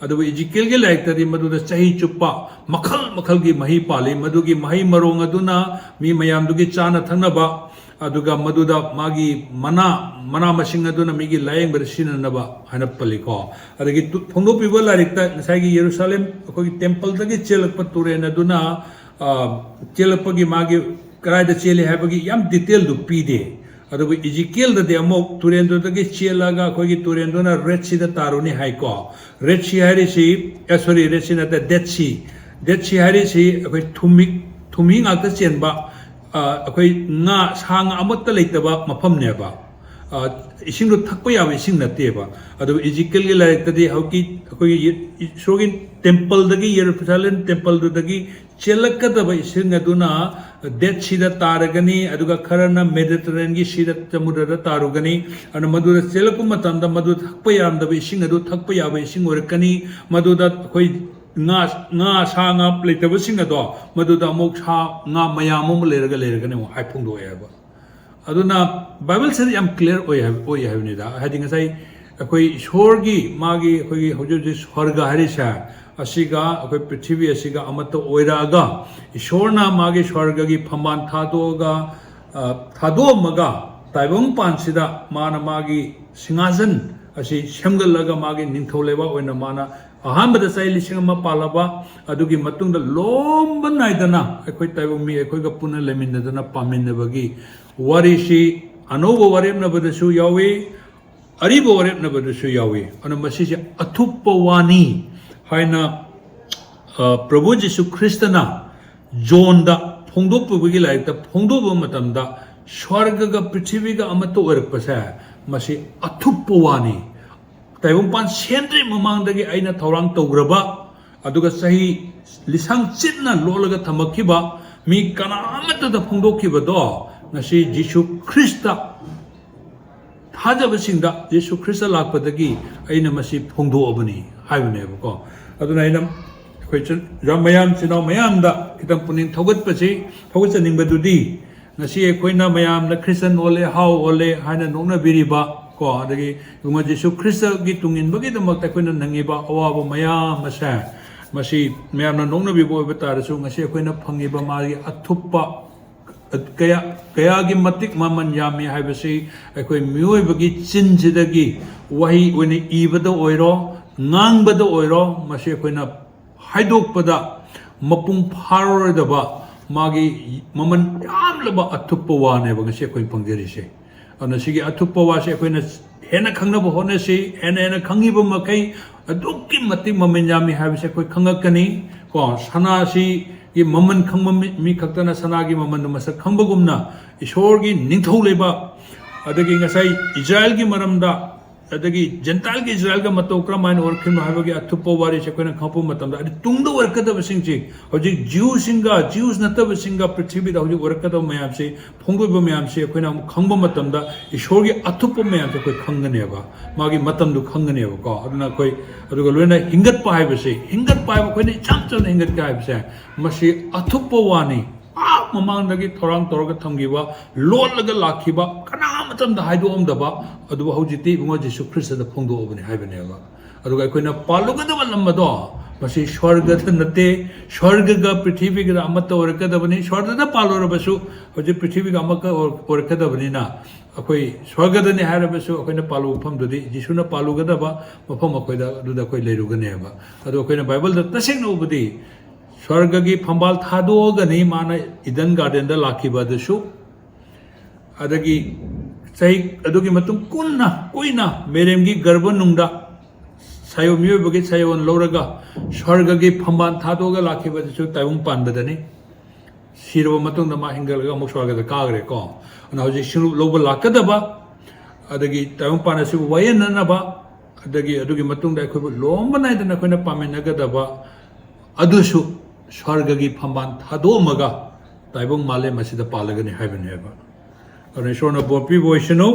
ꯑꯗꯨꯕꯨ ꯏꯖꯤꯀꯦꯜꯒꯤ ꯂꯥꯏꯔꯤꯛꯇꯗꯤ ꯃꯗꯨꯗ ꯆꯍꯤ ꯆꯨꯞꯄ ꯃꯈꯜ ꯃꯈꯜꯒꯤ ꯃꯍꯩ ꯄꯥꯜꯂꯤ꯫ ꯃꯗꯨꯒꯤ ꯃꯍꯩ ꯃꯔꯣꯡ ꯑꯗꯨꯅ ꯃꯤ ꯃꯌꯥꯝꯗꯨꯒꯤ ꯆꯥꯅ ꯊꯛꯅꯕ, ꯑꯗꯨꯒ ꯃꯗꯨꯗ ꯃꯥꯒꯤ ꯃꯅꯥ, ꯃꯅꯥ ꯃꯁꯤꯡ ꯑꯗꯨꯅ ꯃꯤꯒꯤ ꯂꯥꯌꯦꯡꯕꯗ ꯁꯤꯖꯤꯟꯅꯅꯕ ꯍꯥꯏꯅ ꯄꯜꯂꯤꯀꯣ꯫ ꯑꯗꯒꯤ ꯇꯨ-, ꯐꯣꯡꯗꯣꯛꯄꯤꯕ ꯂꯥꯏꯔꯤꯛꯇ ꯉꯁꯥꯏꯒꯤ ꯌꯦꯔꯨꯁꯥꯂꯦꯝ ꯑꯩꯈꯣꯏꯒꯤ ꯇꯦꯝꯄꯜꯗꯒꯤ ꯆꯦꯜꯂꯛꯄ ꯇꯨꯔꯦꯜ ꯑꯗꯨꯅ, ꯑ, ꯆꯦꯜꯂꯛꯄꯒꯤ ꯃꯥꯒꯤ ꯀꯗꯥꯏꯗ ꯆꯦꯜꯂꯤ ꯍꯥꯏꯕꯒꯤ ꯌꯥꯝ ꯗꯤꯇꯦꯜꯗꯨ ꯄꯤꯗꯦ꯫ ꯑꯗꯨꯕꯨ ꯏꯖꯤꯀꯦꯜꯗꯗꯤ ꯑꯃꯨꯛ ꯇꯨꯔꯦꯜꯗꯨꯗꯒꯤ ꯆꯦꯜꯂꯒ ꯑꯩꯈꯣꯏꯒꯤ ꯇꯨꯔꯦꯜꯗꯨꯅ ꯔꯦꯗ ꯁꯤꯗ ꯇꯥꯔꯨꯅꯤ ꯍꯥꯏꯀꯣ꯫ ꯔꯦꯗ ꯁꯤ ꯍꯥꯏꯔꯤꯁꯤ, ꯑꯦ, ꯁꯣꯔꯤ, ꯔꯦꯗ ꯁꯤ ꯅꯠꯇꯦ, ꯗꯦꯗ ꯁꯤ꯫ ꯗꯦꯗ ꯁꯤ ꯍꯥꯏꯔꯤꯁꯤ ꯑꯩꯈꯣꯏ ꯊꯨꯝꯍꯤ, ꯊꯨꯝꯍꯤ ꯉꯥꯛꯇ ꯆꯦꯟꯕ, ꯑ, ꯑꯩꯈꯣꯏ ꯉꯥ, ꯁꯥ ꯉꯥ ꯑꯃꯠꯇ ꯂꯩꯇꯕ ꯃꯐꯝꯅꯦꯕ꯫ ꯑ, ꯏꯁꯤꯡꯗꯣ ꯊꯛꯄ ꯌꯥꯕ ꯏꯁꯤꯡ ꯅꯠꯇꯦꯕ꯫ ꯑꯗꯨꯕꯨ ꯏꯖꯤꯀꯦꯜꯒꯤ ꯂꯥꯏꯔꯤꯛꯇꯗꯤ ꯍꯧꯖꯤꯛꯀꯤ ꯑꯩꯈꯣꯏꯒꯤ ꯌꯦ-, ꯏꯁꯣꯔꯒꯤ ꯇꯦꯝꯄꯜꯗꯒꯤ, ꯌꯦꯔꯨꯁꯥꯂꯦꯝ ꯇꯦꯝꯄꯜꯗꯨꯗꯒꯤ ꯆꯦꯜꯂꯛꯀꯗꯕ ꯏꯁꯤꯡ ꯑꯗꯨꯅ ꯗꯦꯗ ꯁꯤꯗ ꯇꯥꯔꯒꯅꯤ, ꯑꯗꯨꯒ ꯈꯔꯅ ꯃꯦꯗꯤꯇꯔꯦꯅꯤꯌꯟꯒꯤ ꯁꯤꯗ, ꯁꯃꯨꯗ꯭ꯔꯗ ꯇꯥꯔꯨꯒꯅꯤ꯫ ꯑꯗꯨꯅ ꯃꯗꯨꯗ ꯆꯦꯜꯂꯛꯄ ꯃꯇꯝꯗ ꯃꯗꯨ ꯊꯛꯄ ꯌꯥꯔꯝꯗꯕ ꯏꯁꯤꯡ ꯑꯗꯨ ꯊꯛꯄ ꯌꯥꯕ ꯏꯁꯤꯡ ꯑꯣꯏꯔꯛꯀꯅꯤ꯫ ꯃꯗꯨꯗ ꯑꯩꯈꯣꯏ ꯉꯥ, ꯉꯥ, ꯁꯥ ꯉꯥ ꯂꯩꯇꯕꯁꯤꯡ ꯑꯗꯣ ꯃꯗꯨꯗ ꯑꯃꯨꯛ ꯁꯥ ꯉꯥ ꯃꯌꯥꯝ ꯑꯃ ꯂꯩꯔꯒ ꯂꯩꯔꯒꯅꯤ ꯑꯃꯨꯛ ꯍꯥꯏ ꯐꯣꯡꯗꯣꯛꯑꯦ ꯍꯥꯏꯕ꯫ ꯑꯗꯨꯅ ꯕꯥꯏꯕꯜꯁꯤꯗ ꯌꯥꯝ ꯀ꯭ꯂꯤꯌꯥꯔ ꯑꯣꯏ ꯍꯥꯏꯕ, ꯑꯣꯏ ꯍꯥꯏꯕꯅꯤꯗ꯫ ꯍꯥꯏꯗꯤ ꯉꯁꯥꯏ ꯑꯩꯈꯣꯏ ꯏꯁꯣꯔꯒꯤ, ꯃꯥꯒꯤ, ꯑꯩꯈꯣꯏꯒꯤ ꯍꯧꯖꯤꯛ ꯍꯧꯖꯤꯛ ꯁ꯭ꯋꯔꯒ ꯍꯥꯏꯔꯤꯁꯦ, ꯑꯁꯤꯒ ꯑꯩꯈꯣꯏ ꯄ꯭ꯔꯤꯊꯤꯕꯤ ꯑꯁꯤꯒ ꯑꯃꯠꯇ ꯑꯣꯏꯔꯛꯑꯒ, ꯏꯁꯣꯔꯅ ꯃꯥꯒꯤ ꯁ꯭ꯋꯔꯒꯒꯤ ꯐꯝꯕꯥꯜ ꯊꯥꯗꯣꯛꯑꯒ, ꯑ, ꯊꯥꯗꯣꯛꯑꯝꯃꯒ, ꯇꯥꯏꯕꯪ ꯄꯥꯟꯁꯤꯗ ꯃꯥꯅ ꯃꯥꯒꯤ ꯁꯤꯡꯍꯥꯁꯟ ꯑꯁꯤ ꯁꯦꯝꯒꯠꯂꯒ, ꯃꯥꯒꯤ ꯅꯤꯡꯊꯧ ꯂꯩꯕꯥꯛ ꯑꯣꯏꯅ ꯃꯥꯅ ꯑꯍꯥꯟꯕꯗ ꯆꯍꯤ ꯂꯤꯁꯤꯡ ꯑꯃ ꯄꯥꯜꯂꯕ, ꯑꯗꯨꯒꯤ ꯃꯇꯨꯡꯗ ꯂꯣꯝꯕ ꯅꯥꯏꯗꯅ ꯑꯩꯈꯣꯏ ꯇꯥꯏꯕꯪ ꯃꯤ ꯑꯩꯈꯣꯏꯒ ꯄꯨꯟꯅ ꯂꯩꯃꯤꯟꯅꯗꯅ ꯄꯥꯟꯃꯤꯟꯅꯕꯒꯤ ꯋꯥꯔꯤꯁꯤ ꯑꯅꯧꯕ ꯋꯥꯔꯦꯞꯅꯕꯗꯁꯨ ꯌꯥꯎꯏ, ꯑꯔꯤꯕ ꯋꯥꯔꯦꯞꯅꯕꯗꯁꯨ ꯌꯥꯎꯏ꯫ ꯑꯗꯨꯅ ꯃꯁꯤꯁꯦ ꯑꯊꯨꯞꯄ ꯋꯥꯅꯤ ꯍꯥꯏꯅ, ꯑ, ꯄ꯭ꯔꯚꯨ ꯖꯤꯁꯨ ꯈ꯭ꯔꯤꯁꯇꯅ ꯖꯣꯟꯗ ꯐꯣꯡꯗꯣꯛꯄꯤꯕꯒꯤ ꯂꯥꯏꯔꯤꯛꯇ ꯐꯣꯡꯗꯣꯛꯄ ꯃꯇꯝꯗ, ꯁ꯭ꯋꯔꯒꯒ ꯄ꯭ꯔꯤꯊꯤꯕꯤꯒ ꯑꯃꯠꯇ ꯑꯣꯏꯔꯛꯄꯁꯦ, ꯃꯁꯤ ꯑꯊꯨꯞꯄ ꯋꯥꯅꯤ꯫ ꯇꯥꯏꯕꯪꯄꯥꯟ ꯁꯦꯝꯗ꯭ꯔꯤ ꯃꯃꯥꯡꯗꯒꯤ ꯑꯩꯅ ꯊꯧꯔꯥꯡ ꯇꯧꯈ꯭ꯔꯕ, ꯑꯗꯨꯒ ꯆꯍꯤ ꯂꯤꯁꯥꯡ ꯆꯤꯠꯅ ꯂꯣꯠꯂꯒ ꯊꯝꯃꯛꯈꯤꯕ, ꯃꯤ ꯀꯅꯥ ꯑꯃꯠꯇꯗ ꯐꯣꯡꯗꯣꯛꯈꯤꯕꯗꯣ, ꯉꯁꯤ ꯖꯤꯁꯨ ꯈ꯭ꯔꯤꯁꯇ ꯊꯥꯖꯕꯁꯤꯡꯗ ꯖꯤꯁꯨ ꯈ꯭ꯔꯤꯁꯇ ꯂꯥꯛꯄꯗꯒꯤ ꯑꯩꯅ ꯃꯁꯤ ꯐꯣꯡꯗꯣꯛꯑꯕꯅꯤ ꯍꯥꯏꯕꯅꯦꯕꯀꯣ꯫ ꯑꯗꯨꯅ ꯑꯩꯅ ꯑꯩꯈꯣꯏ ꯆ-, ꯃꯌꯥꯝ, ꯏꯆꯤꯟ ꯏꯅꯥꯎ ꯃꯌꯥꯝꯗ ꯈꯤꯇꯪ ꯄꯨꯛꯅꯤꯡ ꯊꯧꯒꯠꯄꯁꯤ, ꯊꯧꯒꯠꯆꯅꯤꯡꯕꯗꯨꯗꯤ, ꯉꯁꯤ ꯑꯩꯈꯣꯏꯅ ꯃꯌꯥꯝꯅ ꯈ꯭ꯔꯤꯁꯇꯟ ꯑꯣꯜꯂꯦ, ꯍꯥꯎ ꯑꯣꯜꯂꯦ ꯍꯥꯏꯅ ꯅꯣꯛꯅꯕꯤꯔꯤꯕ, ꯀꯣ, ꯑꯗꯒꯤ ꯏꯕꯨꯡꯉꯣ ꯖꯤꯁꯨ ꯈ꯭ꯔꯤꯁꯇꯒꯤ ꯇꯨꯡꯏꯟꯕꯒꯤꯗꯃꯛꯇ ꯑꯩꯈꯣꯏꯅ ꯅꯪꯉꯤꯕ ꯑꯋꯥꯕ ꯃꯌꯥꯝ ꯑꯁꯦ, ꯃꯁꯤ ꯃꯌꯥꯝꯅ ꯅꯣꯛꯅꯕꯤꯕ ꯑꯣꯏꯕ ꯇꯥꯔꯁꯨ, ꯉꯁꯤ ꯑꯩꯈꯣꯏꯅ ꯐꯪꯉꯤꯕ ꯃꯥꯒꯤ ꯑꯊꯨꯞꯄ ꯀꯌꯥ, ꯀꯌꯥꯒꯤ ꯃꯇꯤꯛ ꯃꯃꯜ ꯌꯥꯝꯃꯤ ꯍꯥꯏꯕꯁꯤ ꯑꯩꯈꯣꯏ ꯃꯤꯑꯣꯏꯕꯒꯤ ꯆꯤꯟꯁꯤꯗꯒꯤ ꯋꯥꯍꯩ ꯑꯣꯏꯅ ꯏꯕꯗ ꯑꯣꯏꯔꯣ, ꯉꯥꯡꯕꯗ ꯑꯣꯏꯔꯣ, ꯃꯁꯤ ꯑꯩꯈꯣꯏꯅ ꯍꯥꯏꯗꯣꯛꯄꯗ ꯃꯄꯨꯡ ꯐꯥꯔꯔꯣꯏꯗꯕ ꯃꯥꯒꯤ ꯃꯃꯜ ꯌꯥꯝꯂꯕ ꯑꯊꯨꯞꯄ ꯋꯥꯅꯦꯕ ꯉꯁꯤ ꯑꯩꯈꯣꯏꯅ ꯐꯪꯖꯔꯤꯁꯦ꯫ ꯑꯗꯨꯅ ꯁꯤꯒꯤ ꯑꯊꯨꯞꯄ ꯋꯥꯁꯦ ꯑꯩꯈꯣꯏꯅ ꯍꯦꯟꯅ ꯈꯪꯅꯕ ꯍꯣꯠꯅꯁꯤ꯫ ꯍꯦꯟꯅ ꯍꯦꯟꯅ ꯈꯪꯉꯤꯕ ꯃꯈꯩ ꯑꯗꯨꯛꯀꯤ ꯃꯇꯤꯛ ꯃꯃꯜ ꯌꯥꯝꯃꯤ ꯍꯥꯏꯕꯁꯦ ꯑꯩꯈꯣꯏ ꯈꯪꯉꯛꯀꯅꯤ꯫ ꯀꯣ, ꯁꯅꯥꯁꯤꯒꯤ ꯃꯃꯜ ꯈꯪꯕ ꯃꯤ, ꯃꯤ ꯈꯛꯇꯅ ꯁꯅꯥꯒꯤ ꯃꯃꯜꯗꯣ ꯃꯁꯛ ꯈꯪꯕꯒꯨꯝꯅ, ꯏꯁꯣꯔꯒꯤ ꯅꯤꯡꯊꯧ ꯂꯩꯕꯥꯛ, ꯑꯗꯒꯤ ꯉꯁꯥꯏ ꯏꯖꯔꯥꯏꯜꯒꯤ ꯃꯔꯝꯗ, ꯑꯗꯒꯤ ꯖꯦꯟꯇꯥꯏꯜꯒꯤ ꯏꯖꯔꯥꯏꯜꯒ ꯃꯇꯧ ꯀꯔꯝꯍꯥꯏꯅ ꯑꯣꯏꯔꯛꯈꯤꯕꯅꯣ ꯍꯥꯏꯕꯒꯤ ꯑꯊꯨꯞꯄ ꯋꯥꯔꯤꯁꯦ ꯑꯩꯈꯣꯏꯅ ꯈꯪꯉꯛꯄ ꯃꯇꯝꯗ, ꯑꯗꯩ ꯇꯨꯡꯗ ꯑꯣꯏꯔꯛꯀꯗꯕꯁꯤꯡꯁꯤ, ꯍꯧꯖꯤꯛ ꯖ꯭ꯌꯨꯁꯤꯡꯒ ꯖ꯭ꯌꯨꯁ ꯅꯠꯇꯕꯁꯤꯡꯒ ꯄ꯭ꯔꯤꯊꯤꯕꯤꯗ ꯍꯧꯖꯤꯛ ꯑꯣꯏꯔꯛꯀꯗꯕ ꯃꯌꯥꯝꯁꯤ, ꯐꯣꯡꯗꯣꯛꯏꯕ ꯃꯌꯥꯝꯁꯤ ꯑꯩꯈꯣꯏꯅ ꯑꯃꯨꯛ ꯈꯪꯕ ꯃꯇꯝꯗ, ꯏꯁꯣꯔꯒꯤ ꯑꯊꯨꯞꯄ ꯃꯌꯥꯝꯁꯦ ꯑꯩꯈꯣꯏ ꯈꯪꯒꯅꯦꯕ, ꯃꯥꯒꯤ ꯃꯇꯝꯗꯨ ꯈꯪꯒꯅꯦꯕꯀꯣ꯫ ꯑꯗꯨꯅ ꯑꯩꯈꯣꯏ, ꯑꯗꯨꯒ ꯂꯣꯏꯅ ꯍꯤꯡꯒꯠꯄ ꯍꯥꯏꯕꯁꯤ, ꯍꯤꯡꯒꯠꯄ ꯍꯥꯏꯕ, ꯑꯩꯈꯣꯏꯅ ꯏꯆꯝ ꯆꯝꯅ ꯍꯤꯡꯒꯠꯀꯦ ꯍꯥꯏꯕꯁꯦ, ꯃꯁꯤ ꯑꯊꯨꯞꯄ ꯋꯥꯅꯤ꯫ ꯑꯥ ꯃꯃꯥꯡꯗꯒꯤ ꯊꯧꯔꯥꯡ ꯇꯧꯔꯒ ꯊꯝꯈꯤꯕ, ꯂꯣꯠꯂꯒ ꯂꯥꯛꯈꯤꯕ, ꯀꯅꯥ ꯃꯇꯝꯗ ꯍꯥꯏꯗꯣꯛꯑꯝꯗꯕ, ꯑꯗꯨꯕꯨ ꯍꯧꯖꯤꯛꯇꯤ ꯏꯕꯨꯡꯉꯣ ꯖꯤꯁꯨ ꯈ꯭ꯔꯤꯁꯇꯗ ꯐꯣꯡꯗꯣꯛꯑꯕꯅꯤ ꯍꯥꯏꯕꯅꯦꯕ꯫ ꯑꯗꯨꯒ ꯑꯩꯈꯣꯏꯅ ꯄꯥꯜꯂꯨꯒꯗꯕ ꯂꯝ ꯑꯗꯣ, ꯃꯁꯤ ꯁ꯭ꯋꯔꯒꯗ ꯅꯠꯇꯦ, ꯁ꯭ꯋꯔꯒꯒ ꯄ꯭ꯔꯤꯊꯤꯕꯤꯒꯗ ꯑꯃꯠꯇ ꯑꯣꯏꯔꯛꯀꯗꯕꯅꯤ꯫ ꯁ꯭ꯋꯔꯒꯗ ꯄꯥꯜꯂꯨꯔꯕꯁꯨ ꯍꯧꯖꯤꯛ ꯄ꯭ꯔꯤꯊꯤꯕꯤꯒ ꯑꯃꯠꯇ ꯑꯣꯏꯔꯛꯀꯗꯕꯅꯤꯅ, ꯑꯩꯈꯣꯏ ꯁ꯭ꯋꯔꯒꯗꯅꯤ ꯍꯥꯏꯔꯕꯁꯨ ꯑꯩꯈꯣꯏꯅ ꯄꯥꯜꯂꯨꯕ ꯃꯐꯝꯗꯨꯗꯤ ꯖꯤꯁꯨꯅ ꯄꯥꯜꯂꯨꯒꯗꯕ ꯃꯐꯝ ꯑꯩꯈꯣꯏꯗ, ꯑꯗꯨꯗ ꯑꯩꯈꯣꯏ ꯂꯩꯔꯨꯒꯅꯦꯕ꯫ ꯑꯗꯣ ꯑꯩꯈꯣꯏꯅ ꯕꯥꯏꯕꯜꯗ ꯇꯁꯦꯡꯅ ꯎꯕꯗꯤ, ꯁ꯭ꯋꯔꯒꯒꯤ ꯐꯝꯕꯥꯜ ꯊꯥꯗꯣꯛꯑꯒꯅꯤ ꯃꯥꯅ ꯏꯗꯟ ꯒꯥꯔꯗꯦꯟꯗ ꯂꯥꯛꯈꯤꯕ ꯑꯗꯨꯁꯨ, ꯑꯗꯒꯤ ꯆꯍꯤ ꯑꯗꯨꯒꯤ ꯃꯇꯨꯡ ꯀꯨꯟꯅ, ꯀꯨꯏꯅ ꯃꯦꯔꯦꯝꯒꯤ ꯒꯔꯚꯅꯨꯡꯗ ꯁꯥꯌꯣꯟ, ꯃꯤꯑꯣꯏꯕꯒꯤ ꯁꯥꯌꯣꯟ ꯂꯧꯔꯒ ꯁ꯭ꯋꯔꯒꯒꯤ ꯐꯝꯕꯥꯜ ꯊꯥꯗꯣꯛꯑꯒ ꯂꯥꯛꯈꯤꯕ ꯑꯗꯨꯁꯨ ꯇꯥꯏꯕꯪ ꯄꯥꯟꯕꯗꯅꯤ꯫ ꯁꯤꯔꯕ ꯃꯇꯨꯡꯗ ꯃꯥ ꯍꯤꯡꯒꯠꯂꯒ ꯑꯃꯨꯛ ꯁ꯭ꯋꯔꯒꯗ ꯀꯥꯈ꯭ꯔꯦꯀꯣ꯫ ꯑꯗꯨꯅ ꯍꯧꯖꯤꯛ ꯁꯤꯡꯂꯨꯞ ꯂꯧꯕ ꯂꯥꯛꯀꯗꯕ, ꯑꯗꯒꯤ ꯇꯥꯏꯕꯪ ꯄꯥꯟ ꯑꯁꯤꯕꯨ ꯋꯥꯌꯦꯟꯅꯅꯕ, ꯑꯗꯒꯤ ꯑꯗꯨꯒꯤ ꯃꯇꯨꯡꯗ ꯑꯩꯈꯣꯏꯕꯨ ꯂꯣꯝꯕ ꯅꯥꯏꯗꯅ ꯑꯩꯈꯣꯏꯅ ꯄꯥꯝꯃꯤꯟꯅꯒꯗꯕ ꯑꯗꯨꯁꯨ ꯁ꯭ꯋꯔꯒꯒꯤ ꯐꯝꯕꯥꯜ ꯊꯥꯗꯣꯛꯑꯝꯃꯒ ꯇꯥꯏꯕꯪ ꯃꯥꯂꯦꯝ ꯑꯁꯤꯗ ꯄꯥꯜꯂꯒꯅꯤ ꯍꯥꯏꯕꯅꯦꯕ꯫ ꯑꯗꯨꯅ ꯏꯁꯣꯔꯅ ꯕꯣꯔ ꯄꯤꯕ ꯑꯣꯏꯁꯅꯨ꯫